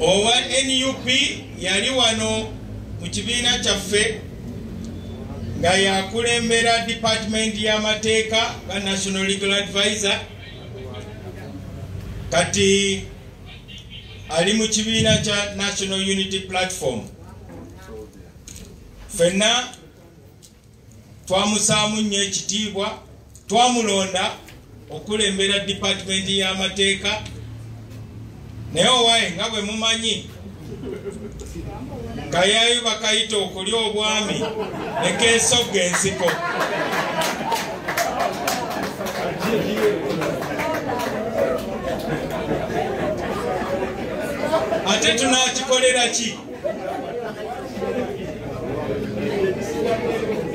Owa NUP yali wano mu kibiina kyaffe nga yakulembera department y'amateeka nga National Legal Advisor, kati ali mu kibiina kya National Unity Platform. Ffenna twamusaamu nnyo ekitiibwa, twamulonda okulembera department y'amateeka. Naye owaye nga bwe mumanyi, kayayo bakayita okulya obwami ne keesogga ensiko. Ate tunaakikolera ki?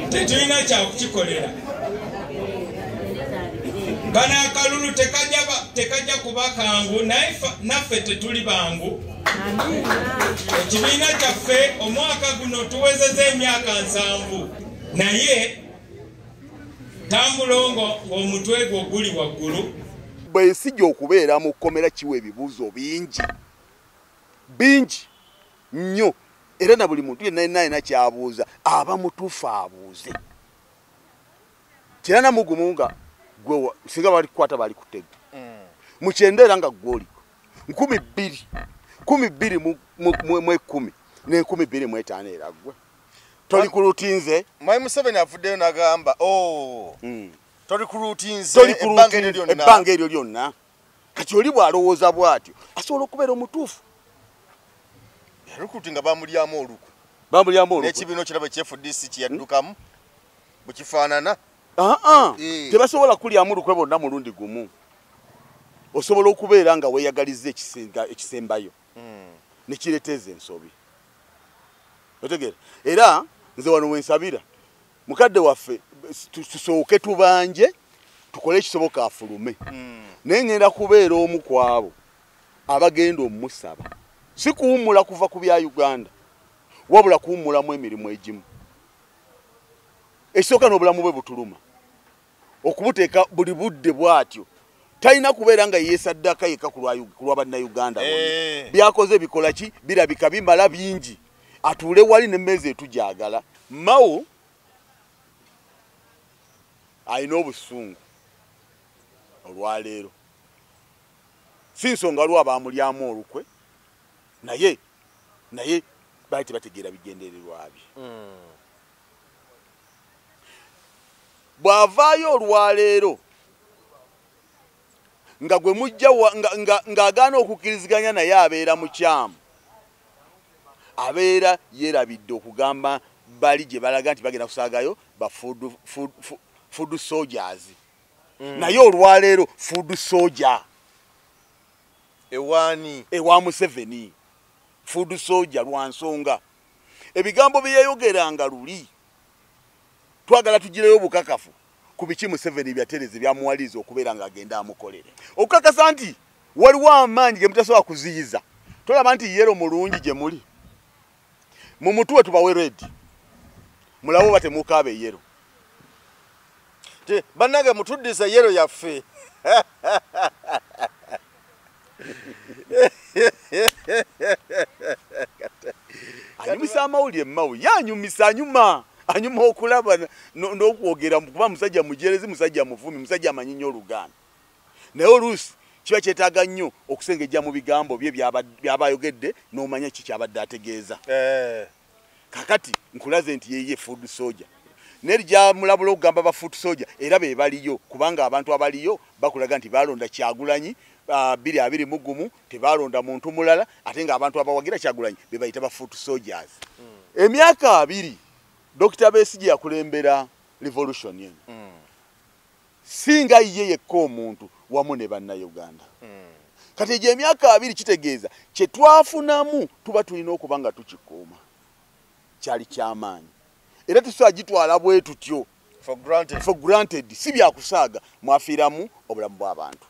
Tetulina kyakukikolera. Kano akalulu tekajja kuba kangu, naye naffe tetuli bangu. Ekibiina kyaffe omwaka guno tuwezezza emyaka 70, naye tambulongo ng'omutwe gwo guli waggulu. Besigye okubeera mu kkomera kiwa ebibuuzo bingi bingi nnyo, era na buli muntu yenna yenna alina ky'abuuza aba mutuufu abuuze. Kirana mugumu nga gwe singa bali kukwata bali kutega mukyenda era nga gwe oliko 2010 ne 2005 era gwe toli kulutinze. Mwami Museveni avuddeyo n'agamba toli kulutinze ebbanga eryo lyonna. Kati oli bw'alowooza bw'atyo asobola okubeera omutuufu. Recruiting bamulyamu olukwe, n'ekibiina kiraba ekya FDC kye yaddukamu bwe kifaanana. Tebasobola kulyamu lukwe bonna mulundi gumu. Osobola okubeera nga weeyagalizza ekisembayo ne kireeteza ensobi. Otegeera? Era nze wano wensabira mukadde waffe tusooke tubanje tukole ekisoboka afulume. Naye ngenda kubeera omu ku abo abagenda omumusaba, si kuwummula kuva ku bya Uganda, wabula kuwummulamu emirimu egimu. Ekisooka n'obulamu bwe butuluma okubuteeka buli budde bw'atyo. Talina kubeera nga yeesaddaka yekka ku lwa bannayuganda bonna. Byakoze bikola ki birabika bimala bingi, atuule wali n'emmeeza etugyagala. Mao alina obusungu olwaleero, si nsonga lwa baamulyamu olukwe, naye baali tebategeera bigendererwa bye. Bw'avaayo olwaleero nga gwe mujja ng'agaana okukkiriziganya naye abeera mukyamu, abeera yeerabidde okugamba bali gye balaga nti bagenda kusaagayo ba food soldiers. Naye olwaleero food soldier ewaani ewa Museveni, food soldier lwa nsonga ebigambo bye yayogeranga luli twagala tugireyo obukakafu ku biki Museveni byatereze byamuwaliriza okubeera ng'agenda amukolere. Okukakasa nti waliwo amaanyi ge mutasobola kuziyiza. Tolaba nti yero mulungi gye muli, mumutuwe tubawe redi, mulabe oba temukaaba eyero. Bannange mutuddize yero yaffe. Anyumisa amawulire Mao yanyumisa, anyuma okulaba n'okwogera, kuba musajja mujerezi, musajja muvumi, musajja amanyi nnyo Oluganda. Naye oluusi kiba kyetaaga nnyo okusengejja mu bigambo bye byaba ayogedde n'omanya ki kyabadde ategeeza. Kakati nkulaze nti yeye food soldier. Neri gyamulabula okugamba ba food soldier era be baliyo, kubanga abantu abaliyo bakulaga nti balonda Kyagulanyi 2021, tebalonda muntu mulala, ate nga abantu abawagira Kyagulanyi be bayita ba foot soldiers. Emyaka 2 Dr. Besigye yakulembera revolution eno. Singa ye yekka omuntu wamu ne bannayuganda. Kati egyo emyaka 2 kitegeeza kye twafunamu tuba tulina okuba nga tukikuuma. Kyali kyamaanyi era tusobola gitwala bwe tutyo for granted. For granted, si byakusaaga. Mwafiiramu obulamu bw'abantu,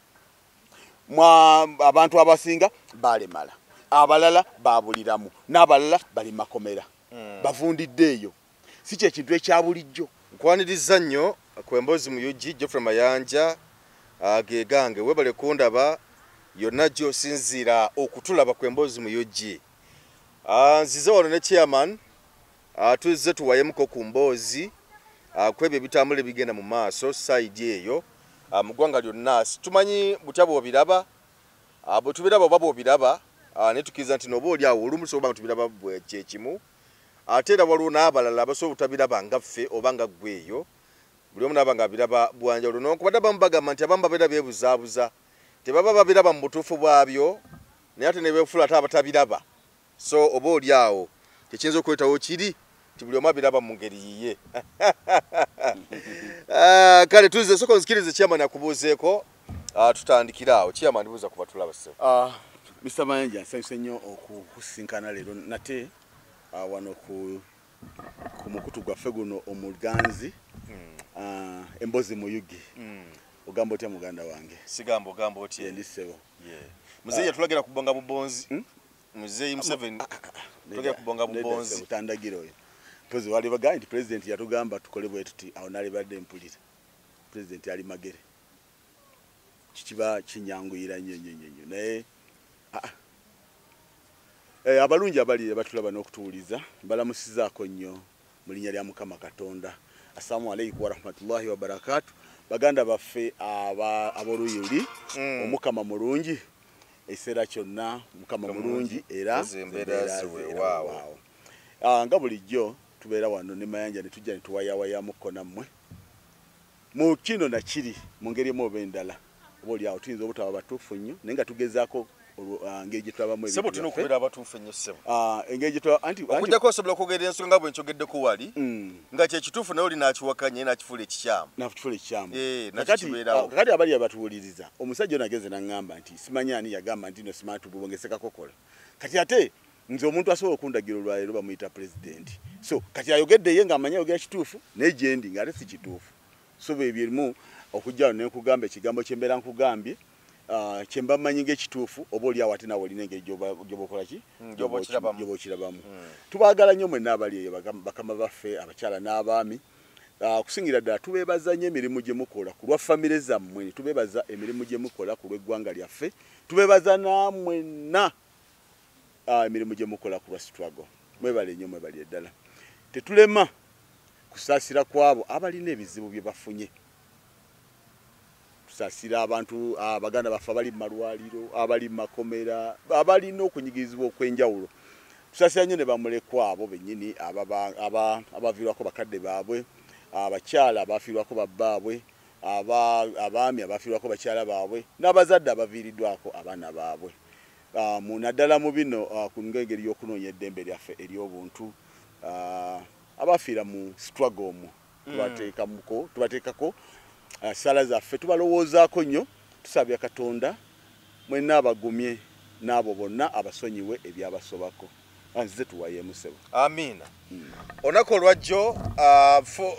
abantu abasinga balemala, abalala babuliramu, n'abalala bali makomera, bavundidde eyo. Si kye kintu ekya bulijjo. Nkwaniriza nnyo ku emboozi mu UG Geoffrey Mayanja gegange, webale kundaba. Yonna gy'osinziira okutulaba ku Emboozi mu UG. Nzize wano ne chairman, tuzze tuwayemuko ku mboozi ku ebyo ebitambula ebigenda mu maaso side eyo mu ggwanga lyonna. Tumanyi butya bw'obiraba, bwe tubiraba oba bw'obiraba, ne tukkiriza nti n'oba oli awo olumu tusobola nga tubiraba kye kimu. Ate era waliwo n'abalala abasobola obutabiraba nga ffe oba nga ggwe eyo, buli omu n'aba nga abiraba bwanjawulo. Newankubadde abamu bagamba nti abamu babeera beebuzaabuza, tebaba babiraba mu butuufu bwabyo, naye ate ne beefuula ate abatabiraba. So oba oli awo tekiyinza okuleetawo kiri nti buli omu abiraba mu ngeri yiye. Kale tuzze, sooka onzikirize chairman akubuuzeeko, tutandikire awo. Chairman, buuza ku batulaba ssebo. Mr. Mayanja, nsanyuse nnyo okukusinkana leero nate wano ku mukutu gwaffe guno omuganzi, Emboozi mu UG. Ogamba otya muganda wange? Sigamba ogamba otya? Ndi ssebo. Muzeeyi yatulagira kubonga bubonzi. Muzeeyi Museveni tulagira kubonga bubonzi. Otandagira oyo. Mpozi wali bagambye nti president yatugamba tukole bwe tuti, awo nalibadde mpulira. President ali Magere. Kikiba kinyanguyira nnyo nnyo nnyo nnyo. Naye abalungi abali batulaba n'okutuwuliza, mbalamusizaako nnyo mu linnya lya Mukama Katonda. Assalamu alaikum warahmatullahi wabarakatuh. Baganda baffe ab'oluyuli, Omukama mulungi ekiseera kyonna, Mukama mulungi era embeera ziweewaawo. Nga bulijjo tubeera wano ne Mayanja ne tujja ne tuwayawayamuko nammwe mu kino na kiri mu ngeri emu oba endala. Oba oli awo tuyinza obutaba batuufu nnyo, naye nga tugezaako ngeri gye tulabamu ebintu. Ssebo, tulina okubeera abatuufu ennyo ssebo. Engeri gye tulaba anti okujjako osobola okwogera ensonga nga bwe nkyogeddeko wali, nga kye kituufu naye oli n'akiwakanya n'akifuula ekikyamu. N'akifuula ekikyamu. Nakyo kibeerawo. Kakati abali abatuwuliriza, omusajja ono agenze n'aŋŋamba nti simanyi ani yagamba nti no simanyi tububongese kakokola. Kati ate nze omuntu asobola okundagira olwaleero bamuyita president. So kati ayogedde ye ng'amanyi ayogera kituufu, naye gye ndi ng'ate si kituufu. So bye birimu okujja wano ne nkugamba ekigambo kye mbeera nkugambye, kye mba mmanyi ng'ekituufu, oba oli awo ate naawe olina engeri gy'oba okola ki? Gy'oba okirabamu. Gy'oba okirabamu. Tubaagala nnyo mwenna abali eyo, bakama baffe, abakyala n'abaami. Okusingira ddala tubeebaza nnyo emirimu gye mukola ku lwa famire zammwe, tubeebaza emirimu gye mukola ku lw'eggwanga lyaffe, tubeebaza nammwenna emirimu gye mukola ku lwa struggle. Mwebale nnyo, mwebale ddala. Tetulema kusaasira kwabo abalina ebizibu bye bafunye. Tusaasira abantu, abaganda baffe abali mu malwaliro, abali mu makomera, abalina okunyigirizibwa okw'enjawulo. Tusaasira nnyo ne bamulekwa abo bennyini abaviirwako bakadde baabwe, abakyala abafiirwako babbaabwe, abaami abafiirwako bakyala baabwe, n'abazadde abaviiriddwako abaana baabwe. Naddala mu bino ku ngeri y'okunoonya eddembe lyaffe ery'obuntu, abafiira mu struggle omwo tubateekako sala zaffe, tubalowoozaako nnyo. Tusabya Katonda mwenna abagumye n'abo bonna abasonyiwe ebyabasobako. Nzize tuwayeemu ssebo. Amiina. Olunaku olwajjo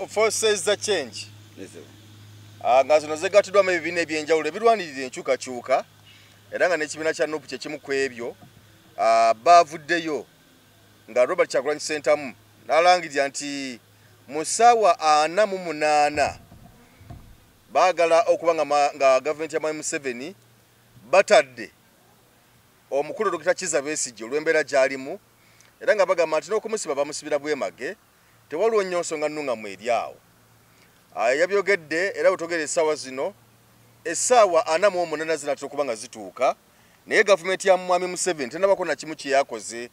Forces za Change nga zino zegattiddwamu ebibiina ebyenjawulo ebirwanirira enkyukakyuka, era nga n'ekibiina kya NUP kye kimu ku ebyo, baavuddeyo nga Robert Kyagulanyi Ssentamu n'alangirira nti mu ssaawa 48 baagala okuba nga gavumenti ya Mwami Museveni batadde omukulu Dr. Kizza Besigye olw'embeera gy'alimu, era nga bagamba nti n'okumusiba bamusibira bwemage, tewaliwo nnyo nsonga nnungamu eri awo. Yabyogedde era bwe twogera essaawa zino, essaawa 48 zinatera okuba nga zituuka, naye gavumenti ya Mwami Museveni tennabako na kimu kye yakoze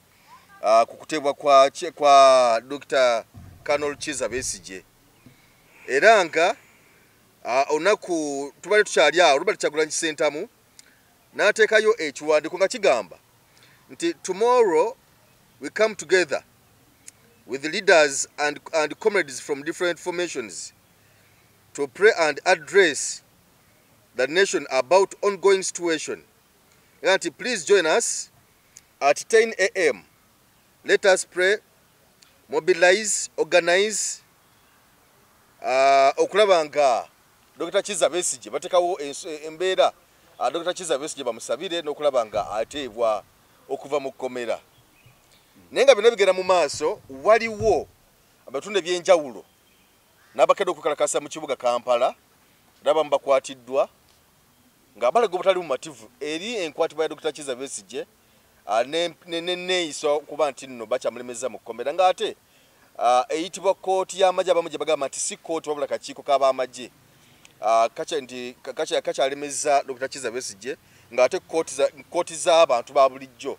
ku kuteebwa kwa Dr. Colonel Kizza Besigye. Era nga olunaku tubadde tukyali awo, Robert Kyagulanyi Ssentamu n'ateekayo ekiwandiiko nga kigamba nti tomorrow we come together with the leaders and comrades from different formations to pray and address the nation about ongoing situation. Nti please join us at 10 a.m. Let us pray, mobilize, organize, okulaba nga Dr. Kizza Besigye bateekawo embeera, Dr. Kizza Besigye bamusabire n'okulaba nga ateebwa okuva mu kkomera. Naye nga byonna bigenda mu maaso, waliwo abatundu ebyenjawulo n'abakedde okwekalakaasa mu kibuga Kampala, era abamu bakwatiddwa Nga balaga obutali bumativu eri enkwatibwa ya Dr. Kizza Besigye neneeyisa okuba nti nno bakyamulemeza mu kkomera, ng'ate eyitibwa kkooti y'amagye abamu gye bagamba nti si kkooti wabula kakiiko k'abamagye kakyalemeza Dr. Kizza Besigye, ng'ate kkooti z'abantu ba bulijjo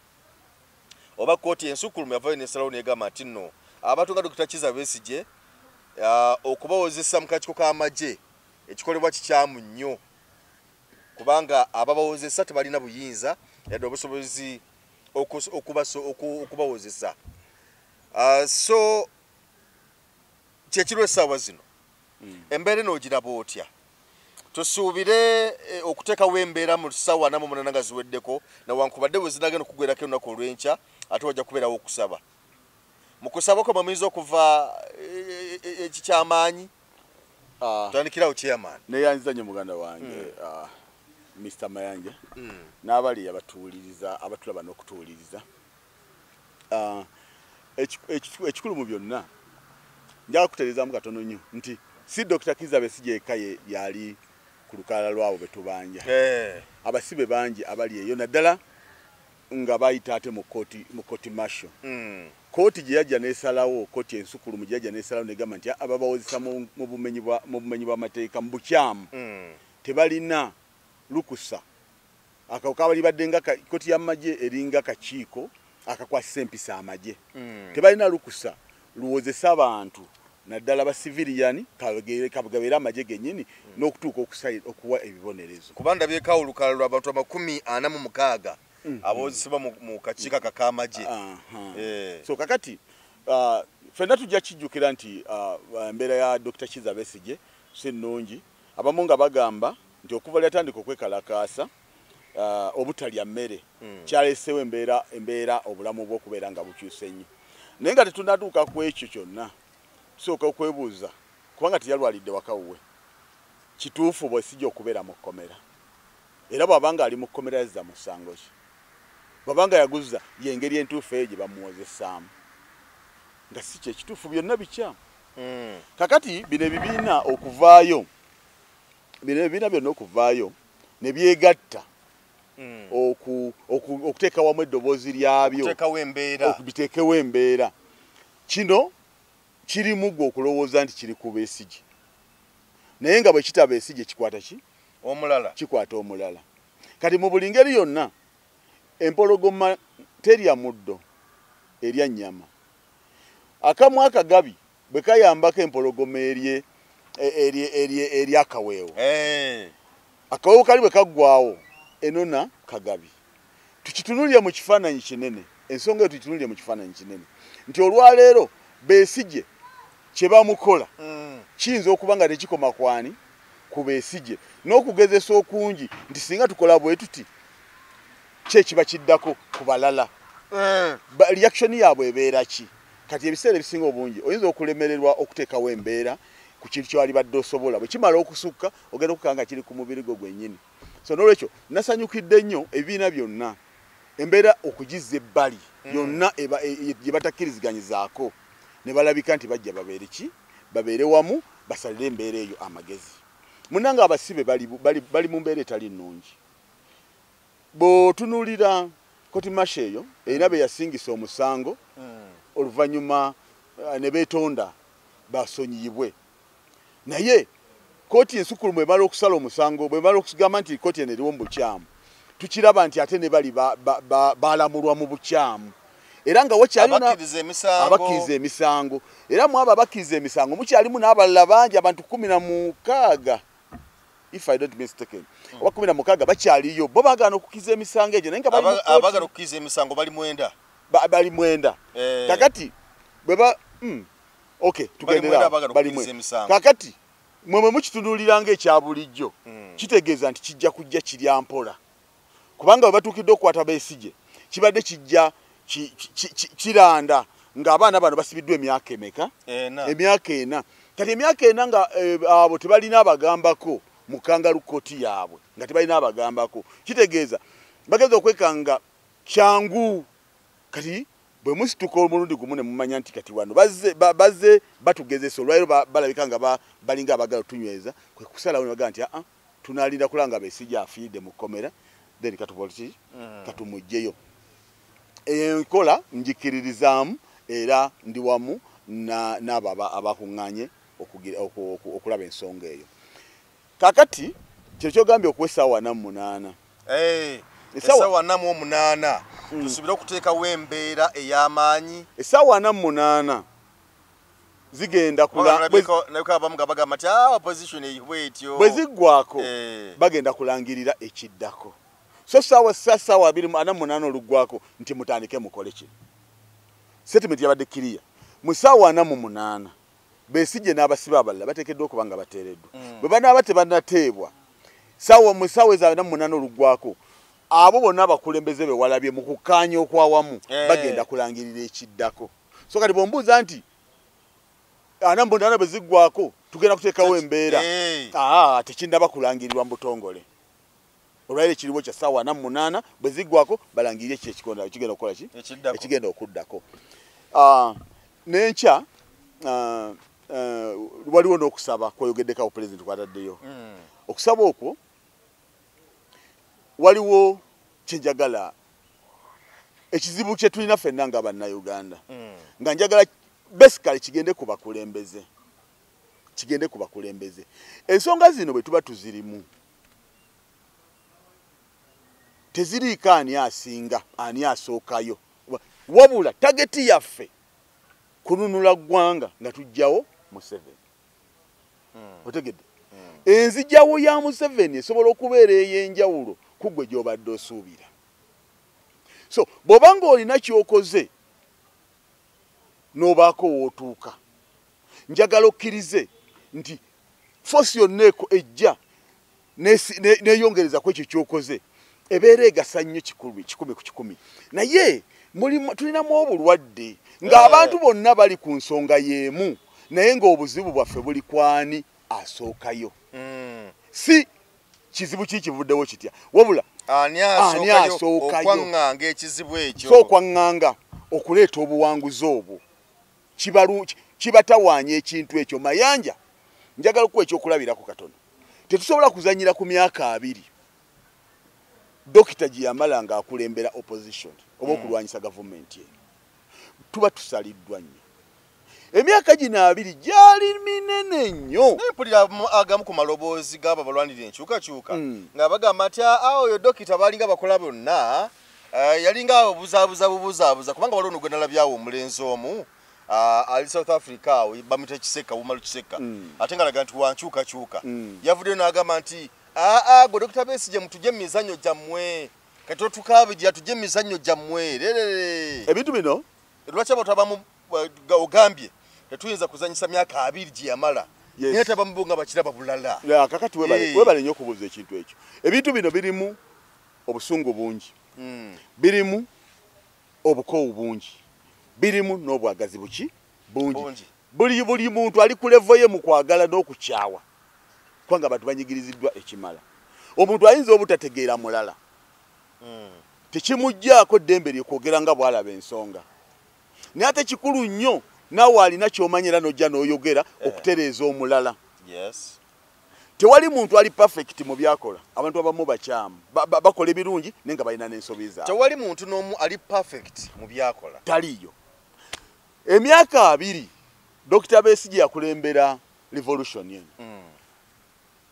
oba kkooti ensukkulumu yavayo n'esalawo n'egamba nti nno abantu nga Dr. Kizza Besigye okubawozesa mu kakiiko k'amagye ekikolebwa kikyamu nnyo, kubanga ababawozesa tebalina buyinza yadde obusobozi okubawozesa. So kyekiro essaawa zino embeera eno ogiraba otya? Tusuubire okuteekawo embeera mu ssaawa 48 nga ziweddeko, newankubadde bwe zinagenda okugwerako olunaku olw'enkya ate wajja kubeerawo okusaba. Mu kusaba kwo muyinza okuva ekikyamaanyi. Tutandikirawo chairman. Neyanziza nnyo muganda wange Mr. Mayanja n'abali abatuwuliriza, abatulaba n'okutuwuliriza. Ekikulu mu byonna njagala kutereezaamu katono nnyo nti si Dr. Kizza Besigye yekka yali ku lukalala lwabo be tubanja. Abasibe bangi abali eyo, naddala nga bayita ate mu kooti martial. Kooti gye yajja n'esalawo, kooti ensukkulumu gye yajja n'esalawo n'egamba nti ababawozesa mu bumenyi bw'amateeka mu bukyamu tebalina lukusa. Ako kabalibadde nga kooti y'amagye eringa kakiiko akakwasisa empisa amagye. Tebalina lukusa luwozesa abantu naddala ba civilian kabeera amagye gennyini n'okutuuka okuwa ebibonerezo. Kuba ndabyekawo olukalala lw'abantu 46 abawozesebwa mu kakiiko kak'amagye. So kakati ffenna tujja kijjukira nti embeera ya Dr. Kizza Besigye si nnungi. Abamu nga bagamba nti okuva lyatandika okwekalakaasa obutalya mmere kyaleesewo embeera obulamu bw'okubeera nga bukyuse nnyo. Naye nga tetunnatuuka ku ekyo kyonna, tusooka okwebuuza kubanga teyalwalidde waka wuwe. Kituufu Besigye okubeera mu kkomera? Era bw'abanga ali mu kkomera yazza musango ki? Bw'abanga yaguzza y'engeri entuufu eyo gye bamuwozesaamu, nga si kye kituufu, byonna bikyamu. Kakati bino ebibiina okuvaayo, bino ebibiina byonna okuvaayo ne byegatta okuteeka wamu eddoboozi lyabyo, okubiteekewo embeera. Kino kirimu ggwe okulowooza nti kiri ku Besigye, naye nga bwe kita Besigye kikwata ki? Omulala. Kikwata omulala. Kati mu buli ngeri yonna empologoma terya muddo, erya nnyama. Akamwa akagabi bwe kayambako empologoma erye akaweewo. Akaweewo kali bwe kaggwawo enona kagabi. Tukitunulire mu kifaananyi kinene, ensonga eyo tukitunulire mu kifaananyi kinene nti olwaleero Besigye kye bamukola kiyinza okuba nga tekikoma kwani ku Besigye, n'okugezesa okungi nti singa tukola bwe tuti kye kiba kiddako ku balala. Reaction yaabwe ebeera ki? Kati ebiseera ebisinga obungi oyinza okulemererwa okuteekawo embeera ku kintu kyewalibadde osobola, bwe kimala okusukka ogenda okukanga kiri ku mubiri gwo gwennyini. So n'olwekyo nasanyukidde nnyo ebibiina byonna embeera okugizza ebbali yonna gye batakkiriziganyizzaako ne balabika nti bajja babeere ki? Babeere wamu basalire embeera eyo amagezi. Munnange abasibe bali mu mbeera etali nnungi. Bw'otunuulira kooti martial eyo erina be yasingisa omusango oluvannyuma ne beetonda basonyiyibwe. Naye kooti ensukkulumu emala okusala omusango, bw'emala okugamba nti kooti eno eriwo mu bukyamu, tukiraba nti ate ne bali balamulwa mu bukyamu. Era nga wakyaliwo abakkiriza emisango. Era mu abo abakkiriza emisango mukyalimu n'abalala bangi, abantu 16 if I don't mistaken, oba 16 bakyaliyo bo baagaana okukkiriza emisango egyo, naye nga abaagala okukkiriza emisango bali mwenda. Bali mwenda. Kakati bwe ba okay, tugendera bali mwenda. Kakati mwe mukitunuulira ng'ekya bulijjo, kitegeeza nti kijja kujja kirya mpola, kubanga bwe batuukidde okukwata Besigye kibadde kijja kiranda ng'abaana bano basibiddwa emyaka emeka? Emyaka 4. Kati emyaka 4 nga abo tebalina abagambako mu kangalu kooti yaabwe, nga tebalina abagambako, kitegeeza bageza okwekanga kyangu. Kati bwe musituka omulundi gumu ne mumanya nti kati wano bazze batugezesa olwaleero, balabika nga balinga abaagala otunyweza, kwe kusalawo ne bagamba nti aa Tunalinda kulanga Besigye afiidde mu kkomera, then katupoliti katumuggyeyo. Enkola njikiririzaamu era ndi wamu n'abo abakuŋŋaanye okulaba ensonga eyo. Kakati kye kyogambye okuwa essaawa 48. Essaawa 48 tusuubira okuteekawo embeera ey'amaanyi. Essaawa 48 zigenda kulabagamba nti opposition bwetyo bwe ziggwako bagenda kulangirira ekiddako. So ssaawa 48 oluggwako nti mutandike mukole kino. Statement yabadde clear. Mu ssaawa 48 Besigye n'abasibe abalala bateekeddwa okuba nga bateereddwa. Bwe banaaba tebannateebwa mu ssaawa eza 48 oluggwako abo bonna abakulembeze be walabye mu kukkaanya okwawamu bagenda kulangirira ekiddako. So kati bw'ombuuza nti 48 bwe ziggwako tugenda kuteekawo embeera, tekinnaba kulangirirwa mu butongole. Olwaleero ekiriwo kya ssaawa 48 bwe ziggwako balangirire ki ekigenda okukola ki ekigenda okuddako. N'enkya waliwo n'okusaba kwoyogeddeko pulezidenti kwataddeyo. Okusaba okwo waliwo kyenjagala ekizibu kye tulina ffenna nga Bannayuganda, nga njagala basically kigende ku bakulembeze. Kigende ku bakulembeze. Ensonga zino bwe tuba tuzirimu teziriiko ani asinga ani asookayo, wabula tageti yaffe kununula ggwanga nga tuggyawo Museveni. Otegedde? Enzigyawo ya Museveni esobola okubeera ey'enjawulo ku ggwe gy'obadde osuubira. So bw'oba ng'olina ky'okoze n'obaako w'otuuka, njagala okkirize nti force yonna ejja neeyongereza ku ekyo ky'okoze ebeera egasa nnyo 100 ku 100. Naye tulinamu obulwadde ng'abantu bonna bali ku nsonga y'emu, naye ng'obuzibu bwaffe buli kwani asookayo. Si kizibu ki kivuddewo kitya, wabula ani asookayo okwaŋŋanga ekizibu ekyo. So okwaŋŋanga okuleeta obuwanguzi obwo kibatawaanya ekintu ekyo. Mayanja, njagala okuwa ekyokulabirako katono. Tetusobola kuzannyira ku myaka 2 dokita gye yamala ng'akulembera opposition oba okulwanyisa gavumenti eno. Tuba tusaliddwa nnyo. Emyaka gino 2 gyali minene nnyo. Mpulira agamu ku maloboozi g'abo abalwanirira enkyukakyuka nga bagamba nti oyo dokita balinga bakola bonna, yalinga obuzaabuza bubuzaabuza, kubanga waliwo gwe nalabyawo omulenzi omu ali South Africa awo bamuyita Kiseka, Umaru Kiseka, ate ng'alaga nti wankyukakyuka. Yavuddeyo n'agamba nti gwe Dokita Besigye mutujje mu mizannyo gyammwe, kati otukaabirira tujje mu mizannyo gyammwe. Ebintu bino lwaki abantu abamu ogambye tetuyinza kuzannyisa myaka 2 gye yamala, naye ate abamu bo nga bakiraba bulala. Kakati webale nnyo okubuuza ekintu ekyo. Ebintu bino birimu obusungu bungi, birimu obukoowu bungi, birimu n'obwagazi buki bungi. Buli muntu ali ku level ye mu kwagala n'okukyawa, kubanga abantu banyigiriziddwa ekimala. Omuntu ayinza obutategeera mulala, tekimuggyaako ddembe lye kwogera nga bw'alaba ensonga. Naye ate kikulu nnyo naawe alina ky'omanyi era n'ojja n'oyogera okutereeza omulala. Tewali muntu ali perfect mu byakola. Abantu abamu bakyamu, bakola ebirungi naye nga balina n'ensobi zaabwe. Tewali muntu n'omu ali perfect mu byakola. Taliiyo. Emyaka 2 Dokita Besigye yakulembera revolution eno.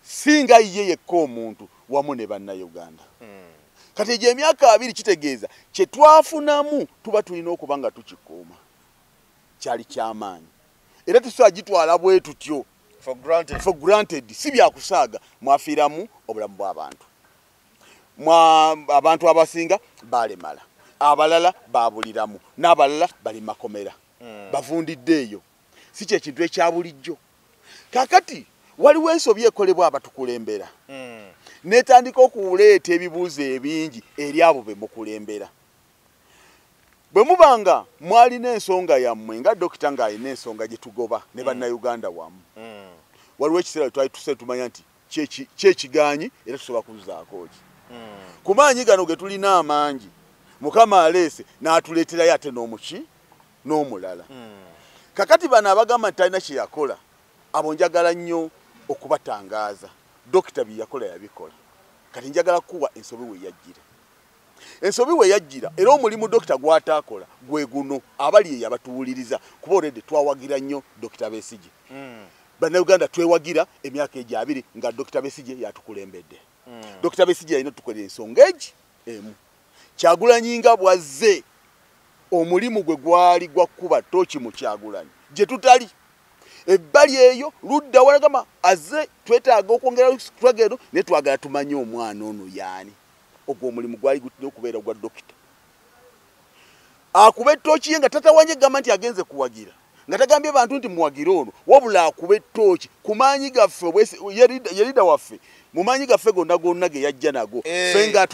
Singa ye yekka omuntu wamu ne Bannayuganda. Kati egyo emyaka 2 kitegeeza kye twafunamu tuba tulina okuba nga tukikuuma. Kyali kyamaanyi. Era tusobola gitwala bwe tutyo. For granted. For granted. Si byakusaaga, mwafiiramu obulamu bw'abantu. Abantu abasinga baalemala, abalala baabuliramu, n'abalala bali makomera. Bavundidde eyo. Si kye kintu ekya bulijjo. Kaakati waliwo ensobi ekolebwa abatukulembera. N'etandika okuleeta ebibuuzo ebingi eri abo be mukulembera. Bwe mubanga mwalina ensonga yammwe nga dokita ng'alina ensonga gye tugoba ne Bannayuganda wamu, waliwo ekiseera twali tuse tumanya nti kyekigaanyi era tusobola kuzaako ki. Ku maanyi gano ge tulina amangi, Mukama aleese n'atuleeterayo ate n'omuki n'omulala. Kakati bano abagamba nti talina kye yakola, abo njagala nnyo okubatangaaza. Dokita bye yakola yabikola. Kati njagala kuwa ensobi we yajjira. Ensobi we yajjira era omulimu dokita gw'ataakola gwe guno abali eyo abatuwuliriza kuba already twawagira nnyo Dokita Besigye. Bannayuganda twewagira emyaka egyo 20 nga Dokita Besigye yatukulembedde. Dokita Besigye yalina otukolera ensonga egi emu. Kyagulanyi nga bw'azze omulimu gwe gwali gwa kuba tooki mu Kyagulanyi gye tutali. Ebbali eyo ludda walagamba azze twetaaga okwongera struggle naye twagala tumanye omwana ono yaani. Ogwo omulimu gwali gutina okubeera gwa dokita. Akuba ettooki ye nga tatawanye gamba nti agenze kuwagira, nga tagambye bantu nti muwagire ono, wabula akuba ettooki ku maanyi gaffe, ye leader waffe, mu maanyi gaffe gonna gonna ge yajja nago. Ffe nga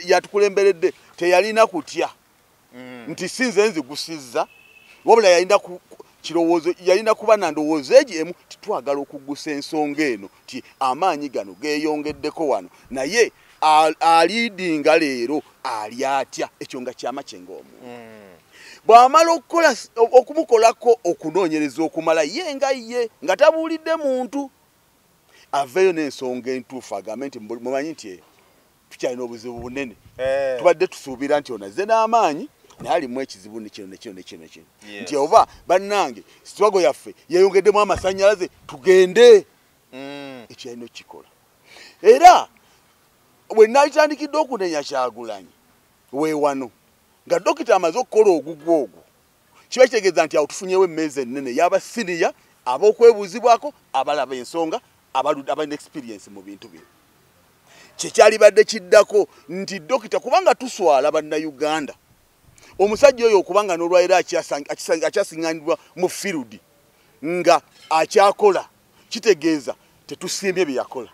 yatukulemberedde teyalina kutya nti si nze nzigusizza, wabula yalina kirowoozo, yalina kuba na ndowooza egi emu titwagala okugusa ensonga eno nti amaanyi gano geeyongeddeko wano, naye aliidinga leero ali atya, ekyo nga kyama kye ng'omuntu. Bw'amala okumukolako okunoonyereza okumala ye nga ye nga tabuulidde muntu, aveeyo n'ensonga entuufu agambe nti mumanyi nti tukyalina obuzibu bunene, tubadde tusuubira nti ono azze n'amaanyi naye alimu ekizibu ne kino ne kino ne kino ne kino, nti oba bannange struggle yaffe yeeyongeddemu amasannyalaze tugende. Ekyo yalina okukikola. Era bwe naalitandikidde okunenya Kyagulanyi weewano nga dokita amaze okukola ogugwo ogwo, kiba kitegeeza nti awo tufunyewo emmeeza ennene y'aba siniya ab'okwebuuzibwako abalaba ensonga abalina experience mu bintu bino. Kyekyalibadde kiddako nti dokita, kubanga tuswala bannayuganda, omusajja oyo okubanga n'olwaliro akyasiŋŋanibwa mu field nga akyakola, kitegeeza tetusiimye bye yakola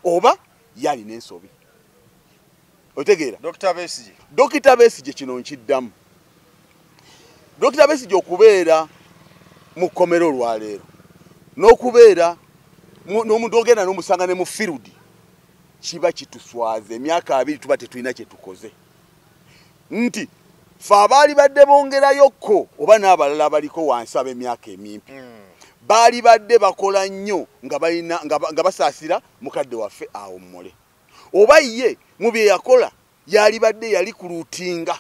oba yalina ensobi. Otegeera? Dokita Besigye. Dokita Besigye kino nkiddamu. Dokita Besigye okubeera mu kkomera olwaleero n'okubeera n'omuntu ogenda n'omusanga ne mu field kiba kituswaza. Emyaka 20 tuba tetulina kye tukoze. Nti ffe abaali badde bongerayokko oba n'abalala abaliko wansi ab'emyaka emimpi baali badde bakola nnyo nga basaasira mukadde waffe awo mmole. Oba ye mu bye yakola yali badde yali kulutinga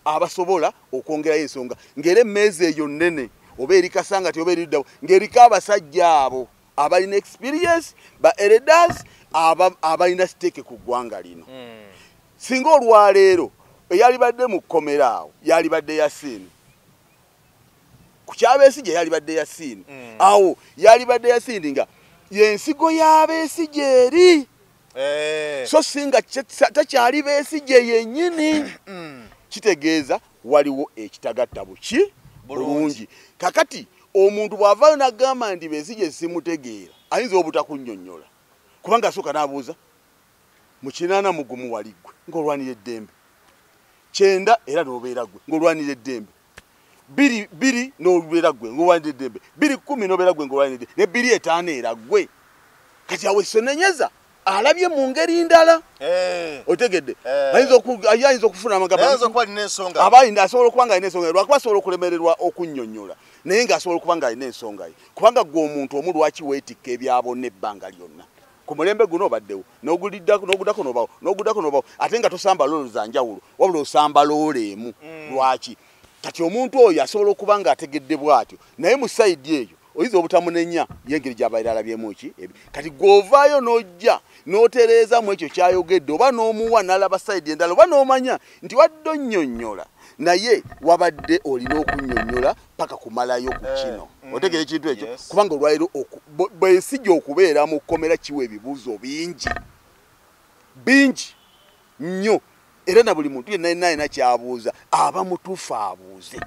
abasobola okwongerayo ensonga, ng'era emmeeza eyo nnene oba eri Kasangati oba eri luddawo ng'eriko abasajja abo abalina experience, ba elders abalina stake ku ggwanga lino. Singa olwaleero eyali badde mu kkomera awo yali badde Yasiini, ku kya Besigye yali badde Yasiini, awo yali badde Yasiini nga y'ensigo ya Besigye eri, so singa takyali Besigye yennyini, kitegeeza waliwo ekitagatta buki bulungi. Kakati omuntu bw'avaayo n'agamba nti Besigye simutegeera, ayinza obutakunnyonnyola, kubanga asooka n'abuuza mu 81 wali ggwe ng'olwanira eddembe, 90 era n'obeera ggwe ng'olwanira eddembe, 2 n'obeera ggwe ng'olwanira eddembe, 2 10 n'obeera ggwe ng'olwanira eddembe, ne 2 5 era ggwe. Kati awo esonenyeza alabye mu ngeri ndala. Otegedde? Ayinza okufuna amagamba, asobola okuba nga alina ensonga, lwakuba asobola okulemererwa okunnyonnyola, naye ng'asobola okuba nga alina ensonga ye, kubanga ggwe omuntu omu lwaki weetikka ebyabonna ebbanga lyonna? Ku mulembe guno obaddewo n'oguddako n'obawo n'oguddako n'obawo, ate nga tosamba loolo za njawulo, wabula osamba loolo emu. Lwaki? Kati omuntu oyo asobola okuba ng'ategedde bw'atyo, naye mu sayidi eyo oyinza obutamunenya y'engeri gy'abaire alabyemu ki. Kati gw'ovaayo n'ojja n'otereezamu ekyo ky'ayogedde, oba n'omuwa n'alaba sayidi endala, oba n'omanya nti wadde onnyonnyola naye wabadde olina okunnyonnyola paka kumalayo ku kino. Otegeera ekintu ekyo? Kubanga olwaliro Besigye okubeera mu kkomera kiwa ebibuuzo bingi bingi nnyo, era na buli muntu yenna yenna alina ky'abuuza aba mutuufu abuuze.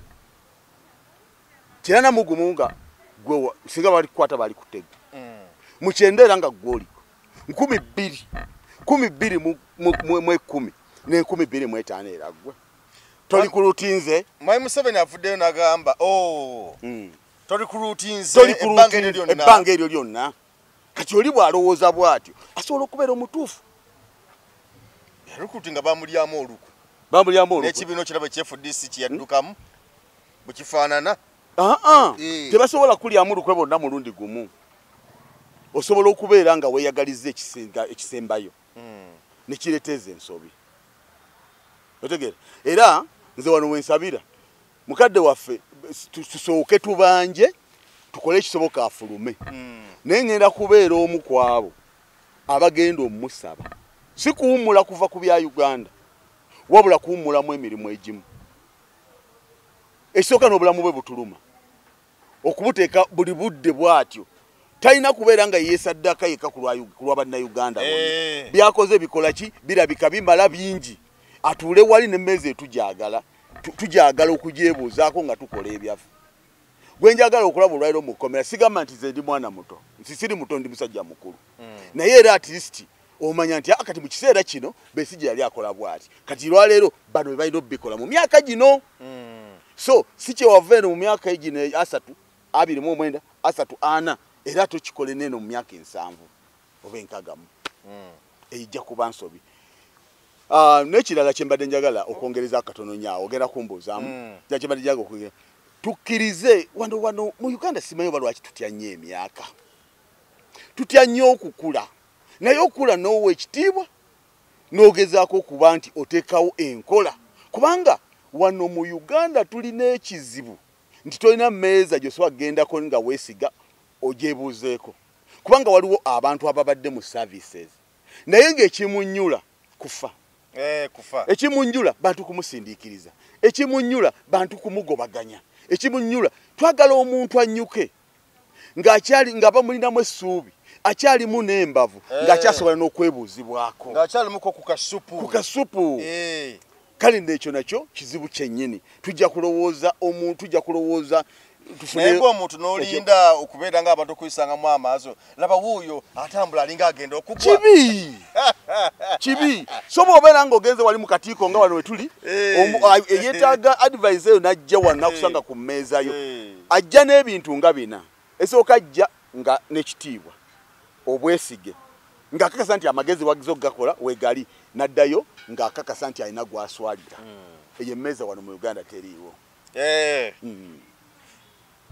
91 nga gwe singa bali kukwata bali kutega, mu 90 era nga ggwe oliko, 2000 2010 ne 2005 era ggwe toli kulutinze. Mwami Museveni avuddeyo n'agamba toli kulutinze ebbanga eryo lyonna. Kati oli bw'alowooza bw'atyo asobola okubeera omutuufu. Recruiting bamulyamu olukwe, n'ekibiina kirabo ekya FDC kyeyaddukamu bwe kifaanana. Tebasobola kulyamu lukwe bonna mulundi gumu. Osobola okubeera nga weeyagalizza ekisembayo nekireeteza ensobi. Otegeera? Era nze wano wensabira mukadde waffe tusooke tubanje tukole ekisoboka afulume. Naye ngenda kubeera omu ku abo abagenda omusaba, si kuwummula kuva ku bya Uganda, wabula kuwummulamu emirimu egimu. Ekisooka n'obulamu bwe butuluma okubuteeka buli budde bw'atyo. Talina kubeera nga yeesaddaka yekka ku lwa bannayuganda bonna. Byakoze bikola ki birabika bimala bingi. Atuule wali n'emmeeza etugyagala, tugyagala okugyebuuzaako nga tukola ebyaffe. Gwe njagala okulaba olwaliro mu kkomera, sigamba nti nze ndi mwana muto, nsi siri muto, ndi musajja mukulu. Naye era at least omanya nti kati mu kiseera kino Besigye yali akola bw'ati, kati lwaleero bano be balina obbikola mu myaka gino. So si kyewava eno mu myaka gino 30, 29, 34 era tokikole n'eno mu myaka 70 oba 60. Ejja kuba nsobi. N'ekirala kye mbadde njagala okwongereza katono nnyo awo, ogenda kumbuuzaamu. Kye mbadde njagala okwongera, tukkirize wano mu Uganda simanyi oba lwaki tutya nnyo emyaka, tutya nnyo okukula. Naye okula n'owa ekitiibwa n'ogezaako okuba nti oteekawo enkola, kubanga wano mu Uganda tulina ekizibu nti tolina mmeeza gy'osobola kugendako nga weesiga ogyebuuzeeko, kubanga waliwo abantu ababadde mu services naye ng'ekimunnyula kufa. Kufa. Ekimunnyula bantu kumusindiikiriza, ekimunnyula bantu kumugobaganya, ekimunnyula twagala omuntu annyuke ng'akyali nga bamulinamu essuubi, akyalimu n'embavu, ng'akyasobola n'okwebuuzibwako, ng'akyalimuko ku kasupu, ku kasupu. Kale n'ekyo nakyo kizibu kyennyini. Tujja kulowooza omuntu, tujja kulowooza naye omuntu n'olinda okubeera ng'abantu okuyisangamu amaaso, laba wuuyo atambula alinga agenda okugwa. Kibi kibi. So bw'obeera ng'ogenze wali mu katiiko nga wano we tuli, eyeetaaga advice eyo n'ajja wano n'akusanga ku mmeeza yo, ajja n'ebintu nga bina. Esooka ajja nga n'ekitiibwa, obwesige, ng'akakasa nti amagezi wagize okugakola wegali, n'addayo ng'akakasa nti alina gw'aswalira. Eyo emmeeza wano mu Uganda teriiwo.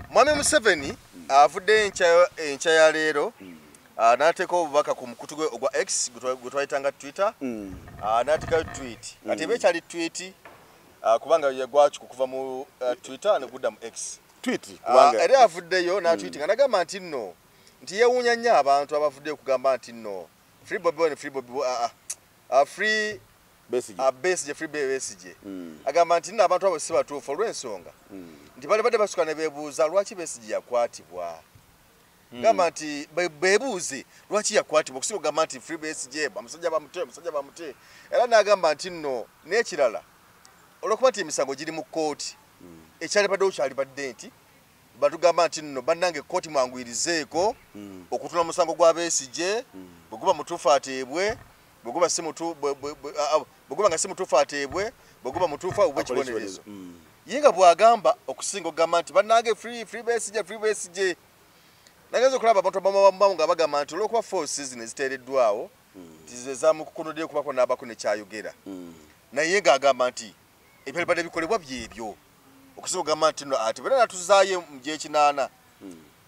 Mwami Museveni avudde enkya ya leero n'ateeka obubaka ku mukutu gwe ogwa X gwe twayitanga Twitter, n'ateekayo tweet. Kati eba ekyali tweet kubanga yagwakyuka okuva mu Twitter ne gudda mu X. Tweet era avuddeyo n'atweetinga n'agamba nti nno nti yeewuunya nnyo abantu abavuddeyo okugamba nti nno free Bobi Wine, free Bobi, free Besigye, free Besigye. Agamba nti nno abantu abo si batuufu olw'ensonga nti bali badde basuka ne beebuuza lwaki Besigye yakwatibwa. Gamba nti beebuuze lwaki yakwatibwa okusinga okugamba nti free Besigye, omusajja bamute, omusajja bamute. Era n'agamba nti nno n'ekirala olw'okuba nti emisango giri mu kkooti, ekyalibaddewo kyalibadde nti batugamba nti nno bannange kkooti mwanguyirizeeko okutula omusango gwa Besigye, bwe guba mutuufu ateebwe, bwe guba nga si mutuufu ateebwe, bwe guba mutuufu awebwe ekibonerezo. Ye nga bw'agamba okusinga okugamba nti bannange free, free Besigye, free Besigye. Nagenze okulaba abantu abamu nga bagamba nti olw'okuba forces zino eziteereddwawo nti ze zamukukunuddeyo okubako n'abako ne kyayogera. Naye ng'agamba nti ebyalibadde bikolebwa byebyo okusinga okugamba nti nno ate bwe natuzaayo mu gy'ekinaana.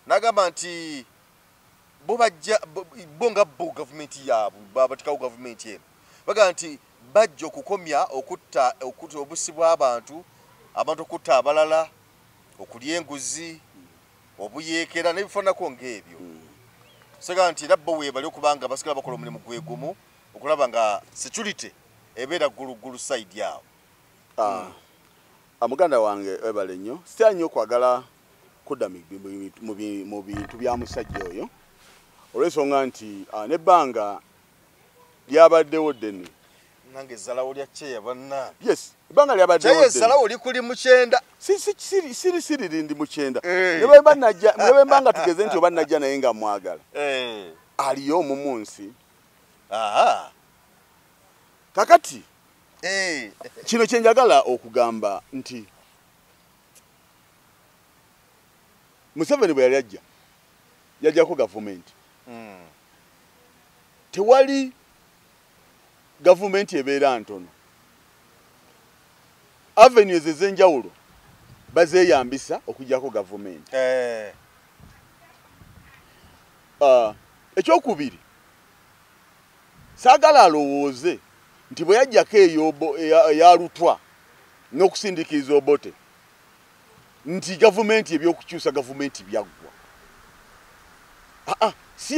N'agamba nti bo bajja bo nga bo gavumenti yaabwe babatekawo gavumenti eno, bagamba nti bajja okukomya okutta obusi bw'abantu, abantu okutta abalala, okulya enguzi, obuyeekera n'ebifaananako ng'ebyo. Sega nti era bo weebali okubanga basigala bakola omulimu gwe gumu okulaba nga security ebeera gguluggulu side awo. Muganda wange webale nnyo, sitera nnyo okwagala kudda mu bintu bya musajja oyo olw'ensonga nti n'ebbanga lyabaddewo ddene. Nange ezzalawo lya kyeya bannange. Yes, ebbanga lyabaddewo ddene. Ezzalawo likuli mu kyenda. Siri ndi mu kyenda. Ne bwe mba nga tugeze nti oba najja naye nga mwagala. Aliyo omu mu nsi. Kakati kino kye njagala okugamba nti Museveni bwe yali ajja, yajjako gavumenti. Tewali gavumenti ebeera ntono. Avenues ez'enjawulo bazeeyambisa okuggyako gavumenti. Ekyokubiri, saagala alowooze nti bwe yajjako eya Lutwa n'okusindiikiriza Obote nti gavumenti ebyokukyusa gavumenti byaggwa. Si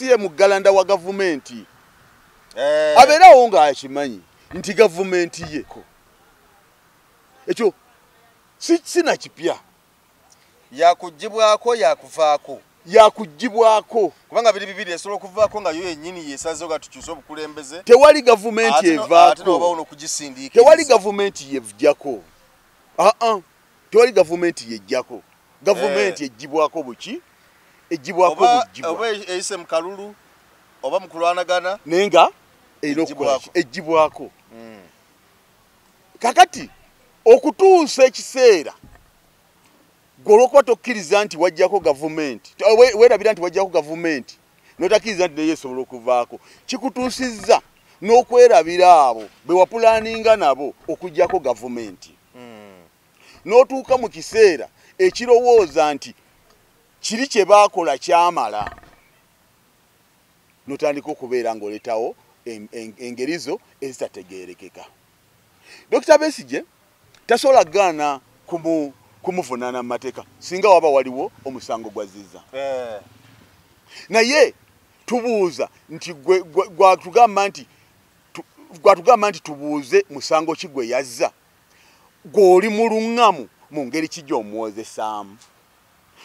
ye muggalanda wa gavumenti. Abeerawo ng'akimanyi nti gavumenti ye. Ekyo sina kipya. Yakugibwako yakuvaako. Yakugibwako. Kubanga biri bibiri esobola okuvaako nga yo yennyini yesazeewo nga tukyuse obukulembeze. Tewali gavumenti evaako. Ate n'obawo n'okugisindiikiriza. Tewali gavumenti yevujjako. Tewali gavumenti yejjako. Gavumenti ejjibwako buki? Ejjibwako bugibwa. Oba eyise mu kalulu oba mu kulwanagana. Naye nga erina okukola ki? Ejjibwako. Kakati okutuusa ekiseera gwe olw'okuba tokkiriza nti wajjako gavumenti, weerabira nti wajjako gavumenti, n'otakkiriza nti naye esobola okuvaako, kikutuusizza n'okwerabira abo be wapulaninga nabo okuggyako gavumenti. N'otuuka mu kiseera ekirowooza nti kiri kye baakola kyamala, n'otandika okubeera ng'oleetawo engeri zo ezitategeerekeka. Dr. Besigye tasobola kugaana kumuvunaana mu mateeka singa waba waliwo omusango gwazizza. Naye tubuuza nti gwatugamba nti tubuuze musango ki gwe yazza, gw'oli muluŋŋamu mu ngeri ki gy'omuwozesaamu.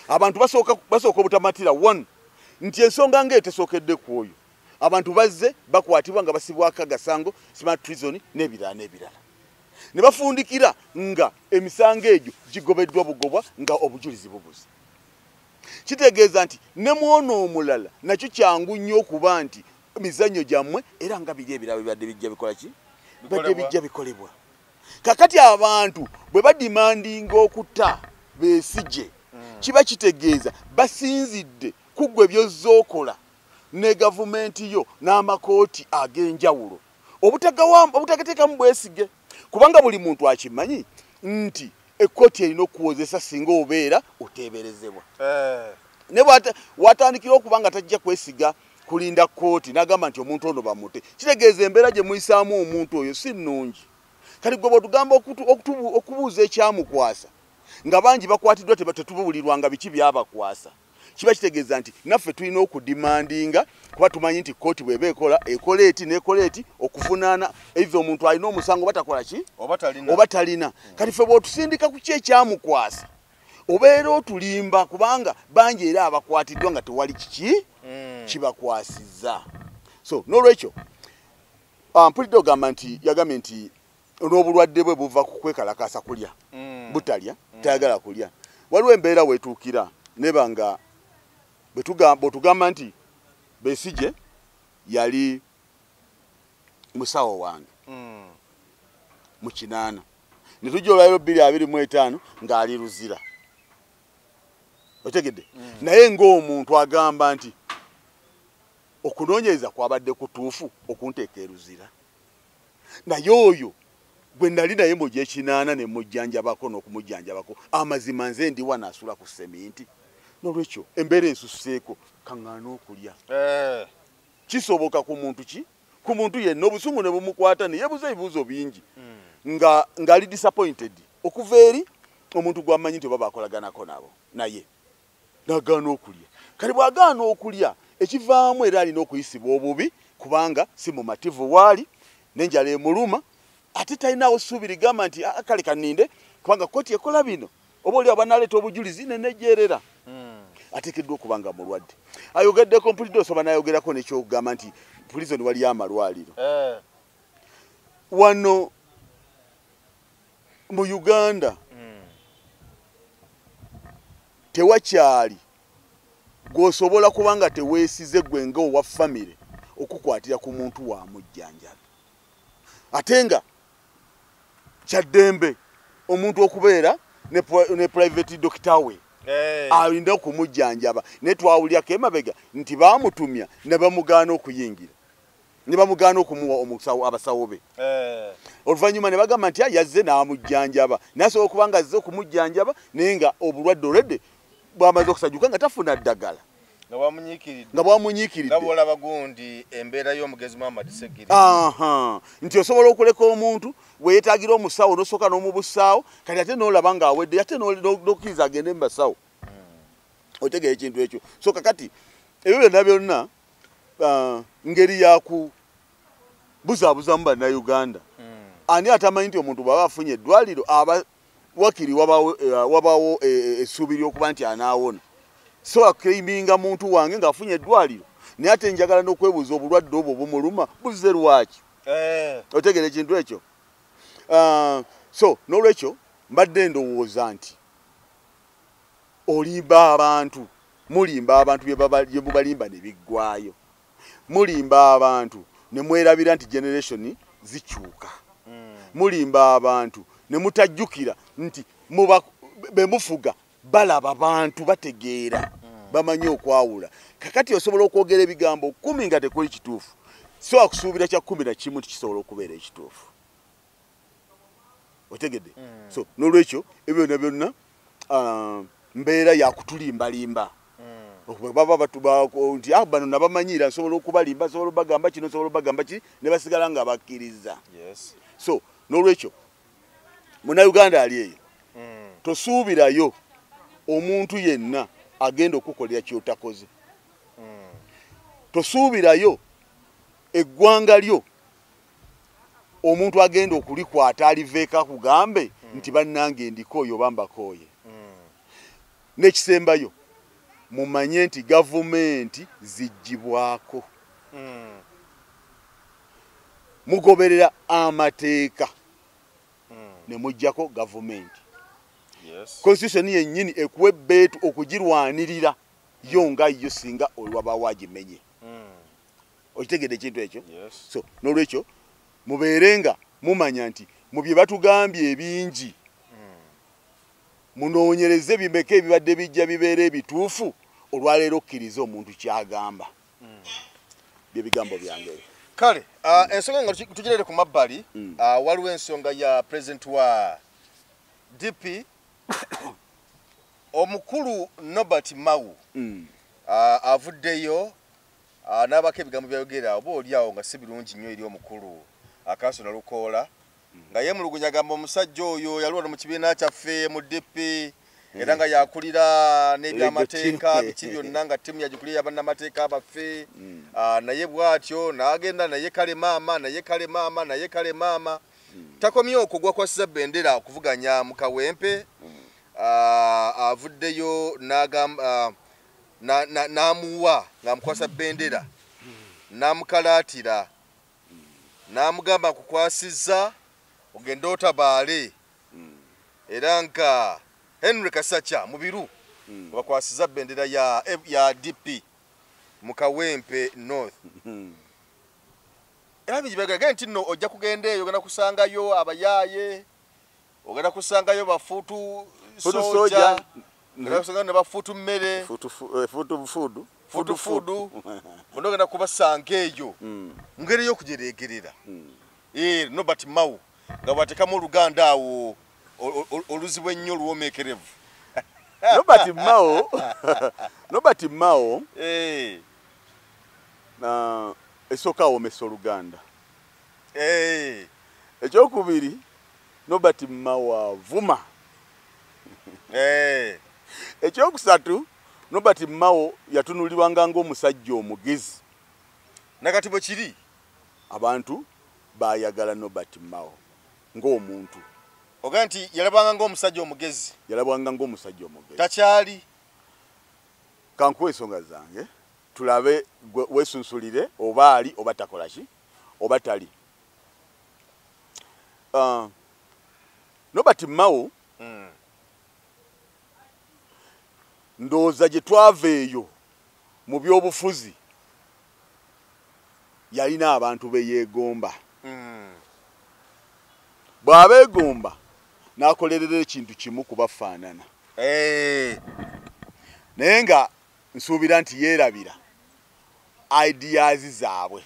Abantu basooka obutamatira one nti ensonga ng'etesookedde ku oyo. Abantu bazze bakwatibwa nga basibwako agasango smart prison n'ebirala n'ebirala. Ne bafundikira nga emisango egyo gigobeddwa bugobwa nga obujulizi bubuze. Kitegeeza nti ne mwono omulala nakyo kyangu nnyo okuba nti mizannyo gyammwe era nga biri ebirala bibadde bijja bikola ki? Bibadde bijja bikolebwa. Kakati abantu bwe badimandinga okutta Besigye, kiba kitegeeza basinzidde ku ggwe by'ozookola ne gavumenti yo n'amakooti ag'enjawulo. Obutagateekamu bwesige. Kubanga buli muntu akimanyi nti ekkooti erina okuwozesa singa obeera oteeberezebwa. Ne watandikira okuba nga tajja kwesiga kulinda kkooti n'agamba nti omuntu ono bamute. Kitegeeza embeera gye muyisaamu omuntu oyo si nnungi. Kati gwe bw'otugamba okubuuza ekyamukwasa nga bangi bakwatiddwa tetubuulirwanga biki byabakwasa. Kiba kitegeeza nti naffe tulina okudimandinga kuba tumanyi nti kkooti bw'eba ekola ekola eti n'ekola eti okuvunaana either omuntu alina omusango batakola ki oba talina. Kati ffe bw'otusindika ku ki ekyamukwasa obeera otulimba kubanga bangi era abakwatiddwa nga tewali kiki kibakwasizza. So n'olwekyo mpulidde ogamba nti yagambye nti n'obulwadde bwe buva ku kwekalakaasa kulya butalya tayagala kulya. Waliwo embeera weetuukira neba nga bwetugamba nti Besigye yali musawo wange mu 8 ne tujja olwaleero 2025 ng'ali Luzira. Otegedde? Naye ng'omuntu agamba nti okunoonyereza kwabadde kutuufu okunteeka e Luzira. Naye oyo gwe nali naye mu gy'ekinaana ne mujjanjabako n'okumujjanjabako amazima nze ndi wano asula ku seminti. N'olwekyo embeera ensuseeko kaŋŋaana okulya. Kisoboka ku muntu ki? Ku muntu yenna obusungu ne bumukwata ne yeebuuza ebibuuzo bingi ng'ali disappointed okuva eri omuntu gw'amanyi nti oba baakolaganako nabo naye n'agaana okulya. Kati bw'agaana okulya ekivaamu era alina okuyisibwa obubi kubanga si mumativu waali n'enjala emuluma ate talinawo ssuubi ligamba nti kale kanninde kubanga kkooti ekola bino oba oli abanaleeta obujulizi ne nejjeerera. Ateekeddwa okuba nga mulwadde. Ayogeddeko mpulidde osoba n'ayogerako n'ekyokugamba nti prison waliyo amalwaliro. Wano mu Uganda tewakyali gw'osobola kuba nga teweesize gwe nga owa famire okukwatira ku muntu wa mujjanjabi. Ate nga kyaddembe omuntu okubeera ne private doctor we alina okumujjanjaba. Naye twawulyako emabega nti baamutumya ne bamugaana okuyingira, ne bamugaana okumuwa abasawo be. Oluvannyuma ne bagamba nti yazze n'amujjanjaba, naye asobola okuba nga azze okumujjanjaba naye nga obulwadde olwedde bwamaze okusajjuka nga tafuna ddagala. Nga bwamunyiikiridde. Nga bw'olaba gundi embeera y'omugezi Muhammad Segiri. Aha, nti osobola okuleka omuntu weyeetaagira omusawo n'osooka n'omubusaawo, kati ate n'olaba ng'awedde, ate n'okkiriza agende mu basawo. Otegeera ekintu ekyo. So kakati ebyo byonna byonna ngeri ya kubuzaabuzamu Bannayuganda. Ani atamanyi nti omuntu bw'aba afunye eddwaliro aba wakiri wabawo essuubi ly'okuba nti anaawona. So aclaiminga muntu wange ng'afunye eddwaliro, naye ate njagala n'okwebuuza obulwadde obwo bumuluma buzze lwaki? Otegeera ekintu ekyo. So n'olwekyo mbadde ndowooza nti olimba abantu, mulimba abantu bye mubalimba ne biggwaayo. Mulimba abantu ne mwerabira nti generation zikyuka. Mulimba abantu ne mutajjukira nti be mufuga balaba bantu bategeera, bamanyi okwawula. Kakati osobola okwogera ebigambo 10 nga tekuli kituufu. So akusuubira kya 11 tikisobola okubeera ekituufu. Otegedde? So n'olwekyo ebyo byonna byonna mbeera yakutulimbalimba. Baba batuba nti bano nabamanyira, nsobola okubalimba, nsobola obagamba kino, nsobola obagamba ki, ne basigala nga bakkiriza. So n'olwekyo Munnayuganda ali eyo, tosuubirayo omuntu yenna agenda okukolera ky'otakoze. Tosuubirayo eggwanga lyo omuntu agenda okulikwata aliveeko akugambe nti bannange ndikooye oba mbakooye. N'ekisembayo, mumanye nti gavumenti ziggyibwako. Mugoberera amateeka ne muggyako gavumenti. Constitution yennyini ekuwa ebbeetu okugirwanirira yo nga yo singa olwaba wagimenye. Okitegedde ekintu ekyo? So n'olwekyo mubeere nga mumanya nti mu bye batugambye ebingi munoonyereze bimeka ebibadde bijja bibeera ebituufu, olwaleero okkiriza omuntu ky'agamba. Bye bigambo byange. Kale ensonga nga tugirere ku mabbali, waliwo ensonga ya president wa DP omukulu Norbert Mao avuddeyo n'abako ebigambo byayogera oba oli awo nga si birungi nnyo eri omukulu Akaso Nalukoola, nga yeemulugunya agamba omusajja oyo yali wano mu kibiina kyaffe mu DP era nga yakulira n'ebyamateeka biki byonna, nga ttiimu yagikulira bannamateeka baffe, naye bw'atyo n'agenda naye kale maama, naye kale maama, naye kale maama. Takomye okwo gwakwasiza bendera okuvuganya mu Kawempe, avuddeyo n'agamba n'amuwa ng'amukwasa bendera n'amukalaatira n'amugamba nkukwasizza ogende otabaale, era nga Henry Kasacca Mubiru bakwasiza bendera ya DP mu Kawempe North. Era bingi nti nno ojja kugenda eyo ogenda kusangayo abayaaye, ogenda kusangayo bafuutu soja, ogenda kusangayo ne bafuutu mmere, futu fudu, bonna ogenda kubasanga eyo mu ngeri y'okujereegerera. Norbert Mao nga bw'ateekamu Oluganda awo oluzibu ennyo oluwoomeekerevu. Norbert Mao esooka awomesa Oluganda. Ekyokubiri, Norbert Mao avuma. Ekyokusatu, Norbert Mao yatunulibwanga ng'omusajja omugezi. Nakati bwe kiri abantu baayagala Norbert Mao ng'omuntu. Oga nti yalabwanga ng'omusajja omugezi. Yalabwanga ng'omusajja omugezi. Takyali. Kankuwa ensonga zange tulabe weesunsulire oba ali oba takola ki oba tali. Norbert Mao ndowooza gye twava eyo mu byobufuzi yalina abantu be yeegomba. Bw'abeegomba n'akolerera ekintu kimu kubafaanana. Naye nga nsuubira nti yeerabira ideas zaabwe.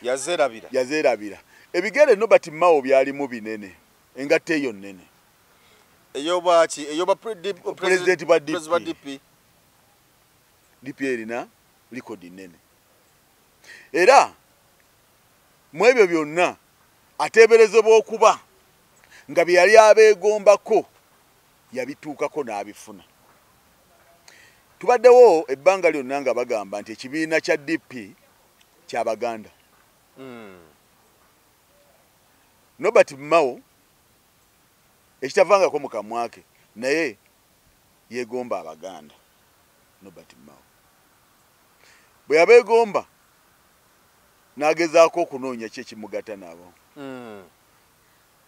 Yazeerabira. Yazeerabira. Ebigere Norbert Mao byalimu binene, engatto eyo nnene. Ey'obwaki? Ey'obwa President wa DP. DP. DP erina likodi nnene. Era mu ebyo byonna ateeberezebwa okuba nga bye yali abeegombako yabituukako n'abifuna. Tubaddewo ebbanga lyonna nga bagamba nti ekibiina kya DP ky'Abaganda. Norbert Mao ekitavangako mu kamwa ke naye yeegomba Abaganda. Norbert Mao bwe yabeegomba n'agezaako okunoonya ki ekimugatta nabo.